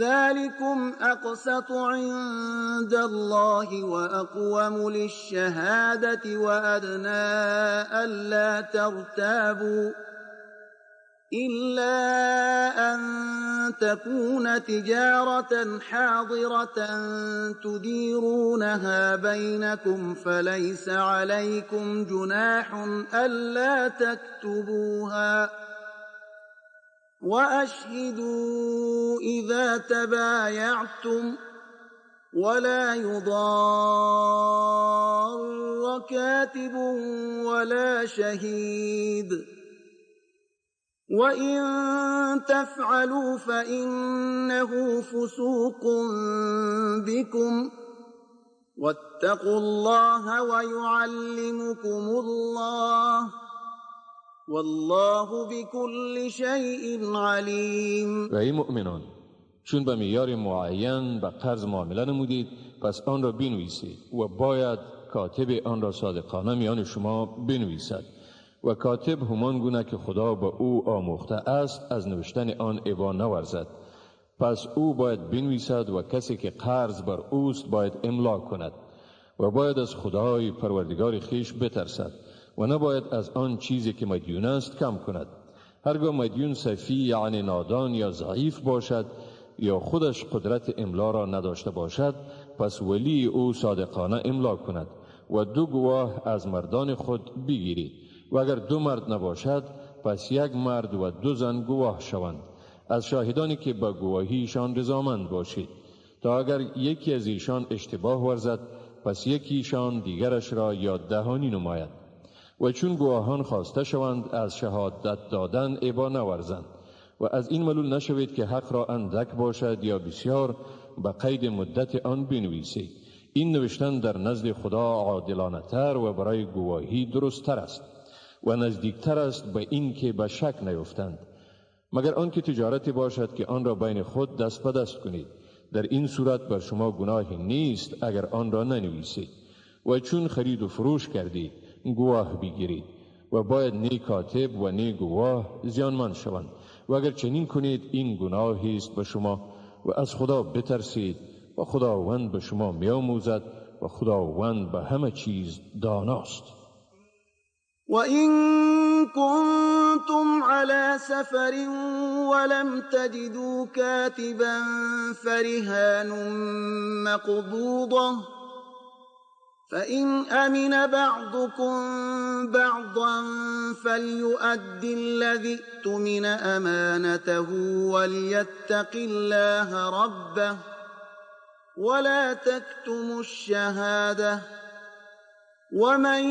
ذلكم أقسط عند الله وأقوم للشهادة وأدنى ألا ترتابوا إلا أن تكون تجارة حاضرة تديرونها بينكم فليس عليكم جناح ألا تكتبوها وأشهدوا إذا تبايعتم ولا يضار كاتب ولا شهيد وإن تفعلوا فإنه فسوق بكم واتقوا الله ويعلمكم الله والله بكل شيء علیم. و ای مؤمنان، چون به معیار معین به قرض معامله نمودید پس آن را بنویسید و باید کاتب آن را صادقانه میان شما بنویسد و کاتب همان گونه که خدا به او آموخته است از نوشتن آن ابا نورزد. پس او باید بنویسد و کسی که قرض بر اوست باید املا کند و باید از خدای پروردگار خویش بترسد و نباید از آن چیزی که مدیون است کم کند. هرگاه مدیون سفی یعنی نادان یا ضعیف باشد یا خودش قدرت املا را نداشته باشد، پس ولی او صادقانه املا کند و دو گواه از مردان خود بگیرید و اگر دو مرد نباشد پس یک مرد و دو زن گواه شوند از شاهدانی که با گواهیشان رضامند باشید، تا اگر یکی از ایشان اشتباه ورزد پس یکیشان دیگرش را یاد دهانی نماید. و چون گواهان خواسته شوند از شهادت دادن ابا نورزند و از این ملول نشوید که حق را اندک باشد یا بسیار، به قید مدت آن بنویسید. این نوشتن در نزد خدا عادلانه تر و برای گواهی درست تر است و نزدیکتر است به این که به شک نیفتند، مگر آنکه تجارتی باشد که آن را بین خود دست به دست کنید. در این صورت بر شما گناهی نیست اگر آن را ننویسید. و چون خرید و فروش کردید گواه بگیرید و باید نی کاتب و نی گواه زیانمند شوند. و اگر چنین کنید این گناهی است به شما و از خدا بترسید و خداوند به شما میآموزد و خداوند به همه چیز داناست. وَإِن كُنتُمْ عَلَى سَفَرٍ وَلَمْ تَجِدُوا كَاتِبًا فَرِهَانٌ مَّقْبُوضَةٌ فَإِنْ أَمِنَ بَعْضُكُمْ بَعْضًا فَلْيُؤَدِّ الَّذِي اؤْتُمِنَ أَمَانَتَهُ وَلْيَتَّقِ اللَّهَ رَبَّهُ وَلَا تَكْتُمُوا الشَّهَادَةَ وَمَنْ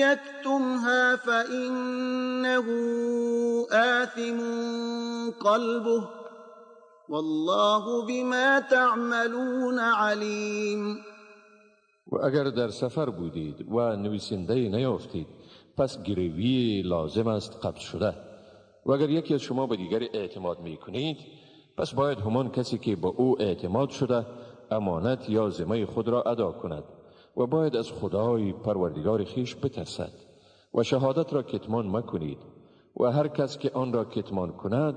يَكْتُمْهَا فَإِنَّهُ آثِمٌ قَلْبُهُ وَاللَّهُ بِمَا تَعْمَلُونَ عَلِيمٌ. و اگر در سفر بودید و نویسنده نیافتید پس گروی لازم است قبض شده. و اگر یکی از شما به دیگری اعتماد می کنید پس باید همان کسی که به او اعتماد شده امانت یا ذمه خود را ادا کند و باید از خدای پروردگار خویش بترسد و شهادت را کتمان مکنید و هر کس که آن را کتمان کند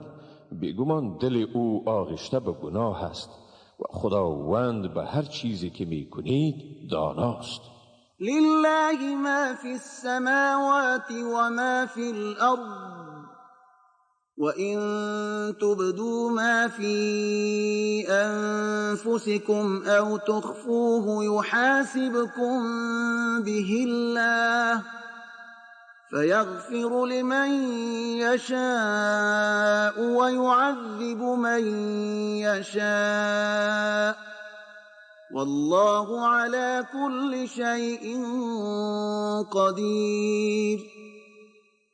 بیگمان دل او آغشته به گناه است و خداوند به هر چیزی که می کنید داناست. لله ما فی السماوات و ما فی الارض وَإِن تُبْدُوا مَا فِي أَنفُسِكُمْ أَوْ تُخْفُوهُ يُحَاسِبْكُم بِهِ اللَّهُ فَيَغْفِرُ لِمَن يَشَاءُ وَيُعَذِّبُ مَن يَشَاءُ وَاللَّهُ عَلَى كُلِّ شَيْءٍ قَدِيرٌ.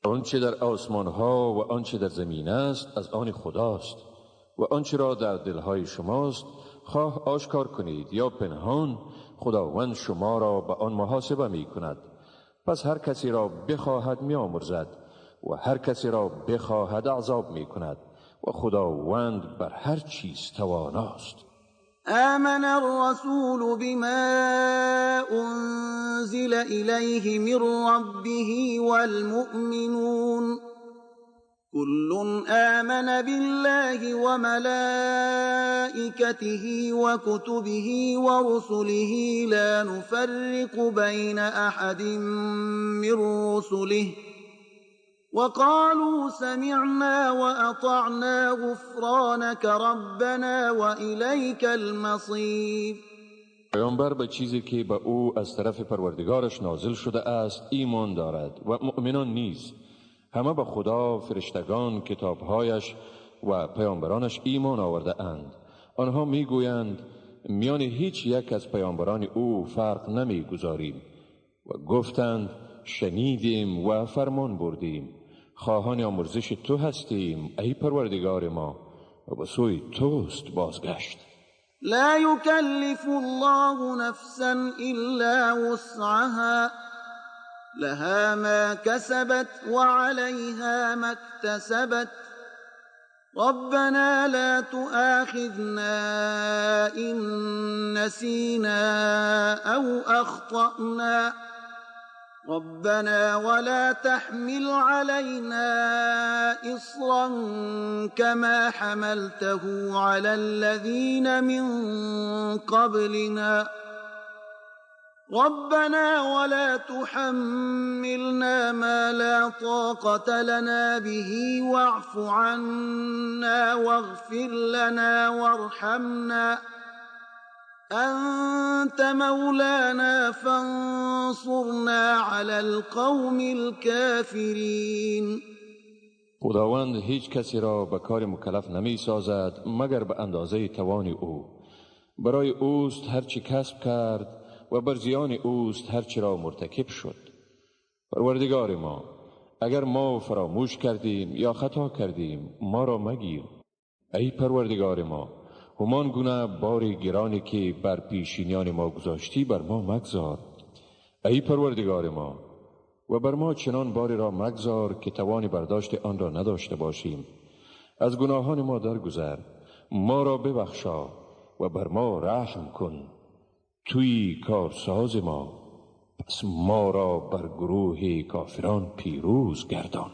آنچه در آسمان ها و آنچه در زمین است از آن خداست و آنچه را در دلهای شماست خواه آشکار کنید یا پنهان، خداوند شما را به آن محاسبه می کند. پس هر کسی را بخواهد می آمرزد و هر کسی را بخواهد عذاب می کند و خداوند بر هر چیز تواناست. آمن الرسول بما أنزل إليه من ربه والمؤمنون كل آمن بالله وملائكته وكتبه ورسله لا نفرق بين أحد من رسله وقالوا سمعنا وأطعنا غفرانك ربنا وإليك المصير. پیامبر به چیزی که به او از طرف پروردگارش نازل شده است ایمان دارد و مؤمنان نیز همه به خدا، فرشتگان، کتابهایش و پیامبرانش ایمان آورده اند. آنها میگویند میان هیچ یک از پیامبران او فرق نمیگذاریم و گفتند شنیدیم و فرمان بردیم، خواهان آمرزش تو هستیم ای پروردگار ما و به سوی توست بازگشت. لا يكلف الله نفسا إلا وسعها لها ما كسبت وعليها ما اكتسبت ربنا لا تؤاخذنا إن نسينا أو أخطأنا ربنا ولا تحمل علينا إصرا كما حملته على الذين من قبلنا ربنا ولا تحملنا ما لا طاقة لنا به واعف عنا واغفر لنا وارحمنا أنت مولانا فانصرنا على القوم الكافرين. خداوند هیچ کسی را به کار مکلف نمی سازد مگر به اندازه توان او. برای اوست هرچی کسب کرد و بر زیان اوست هرچی را مرتکب شد. پروردگار ما، اگر ما فراموش کردیم یا خطا کردیم ما را مگیر. ای پروردگار ما، همان گونه بار گرانی که بر پیشینیان ما گذاشتی بر ما مگذار. ای پروردگار ما، و بر ما چنان باری را مگذار که توان برداشت آن را نداشته باشیم. از گناهان ما درگذر، ما را ببخشا و بر ما رحم کن. توی کارساز ما، پس ما را بر گروه کافران پیروز گردان.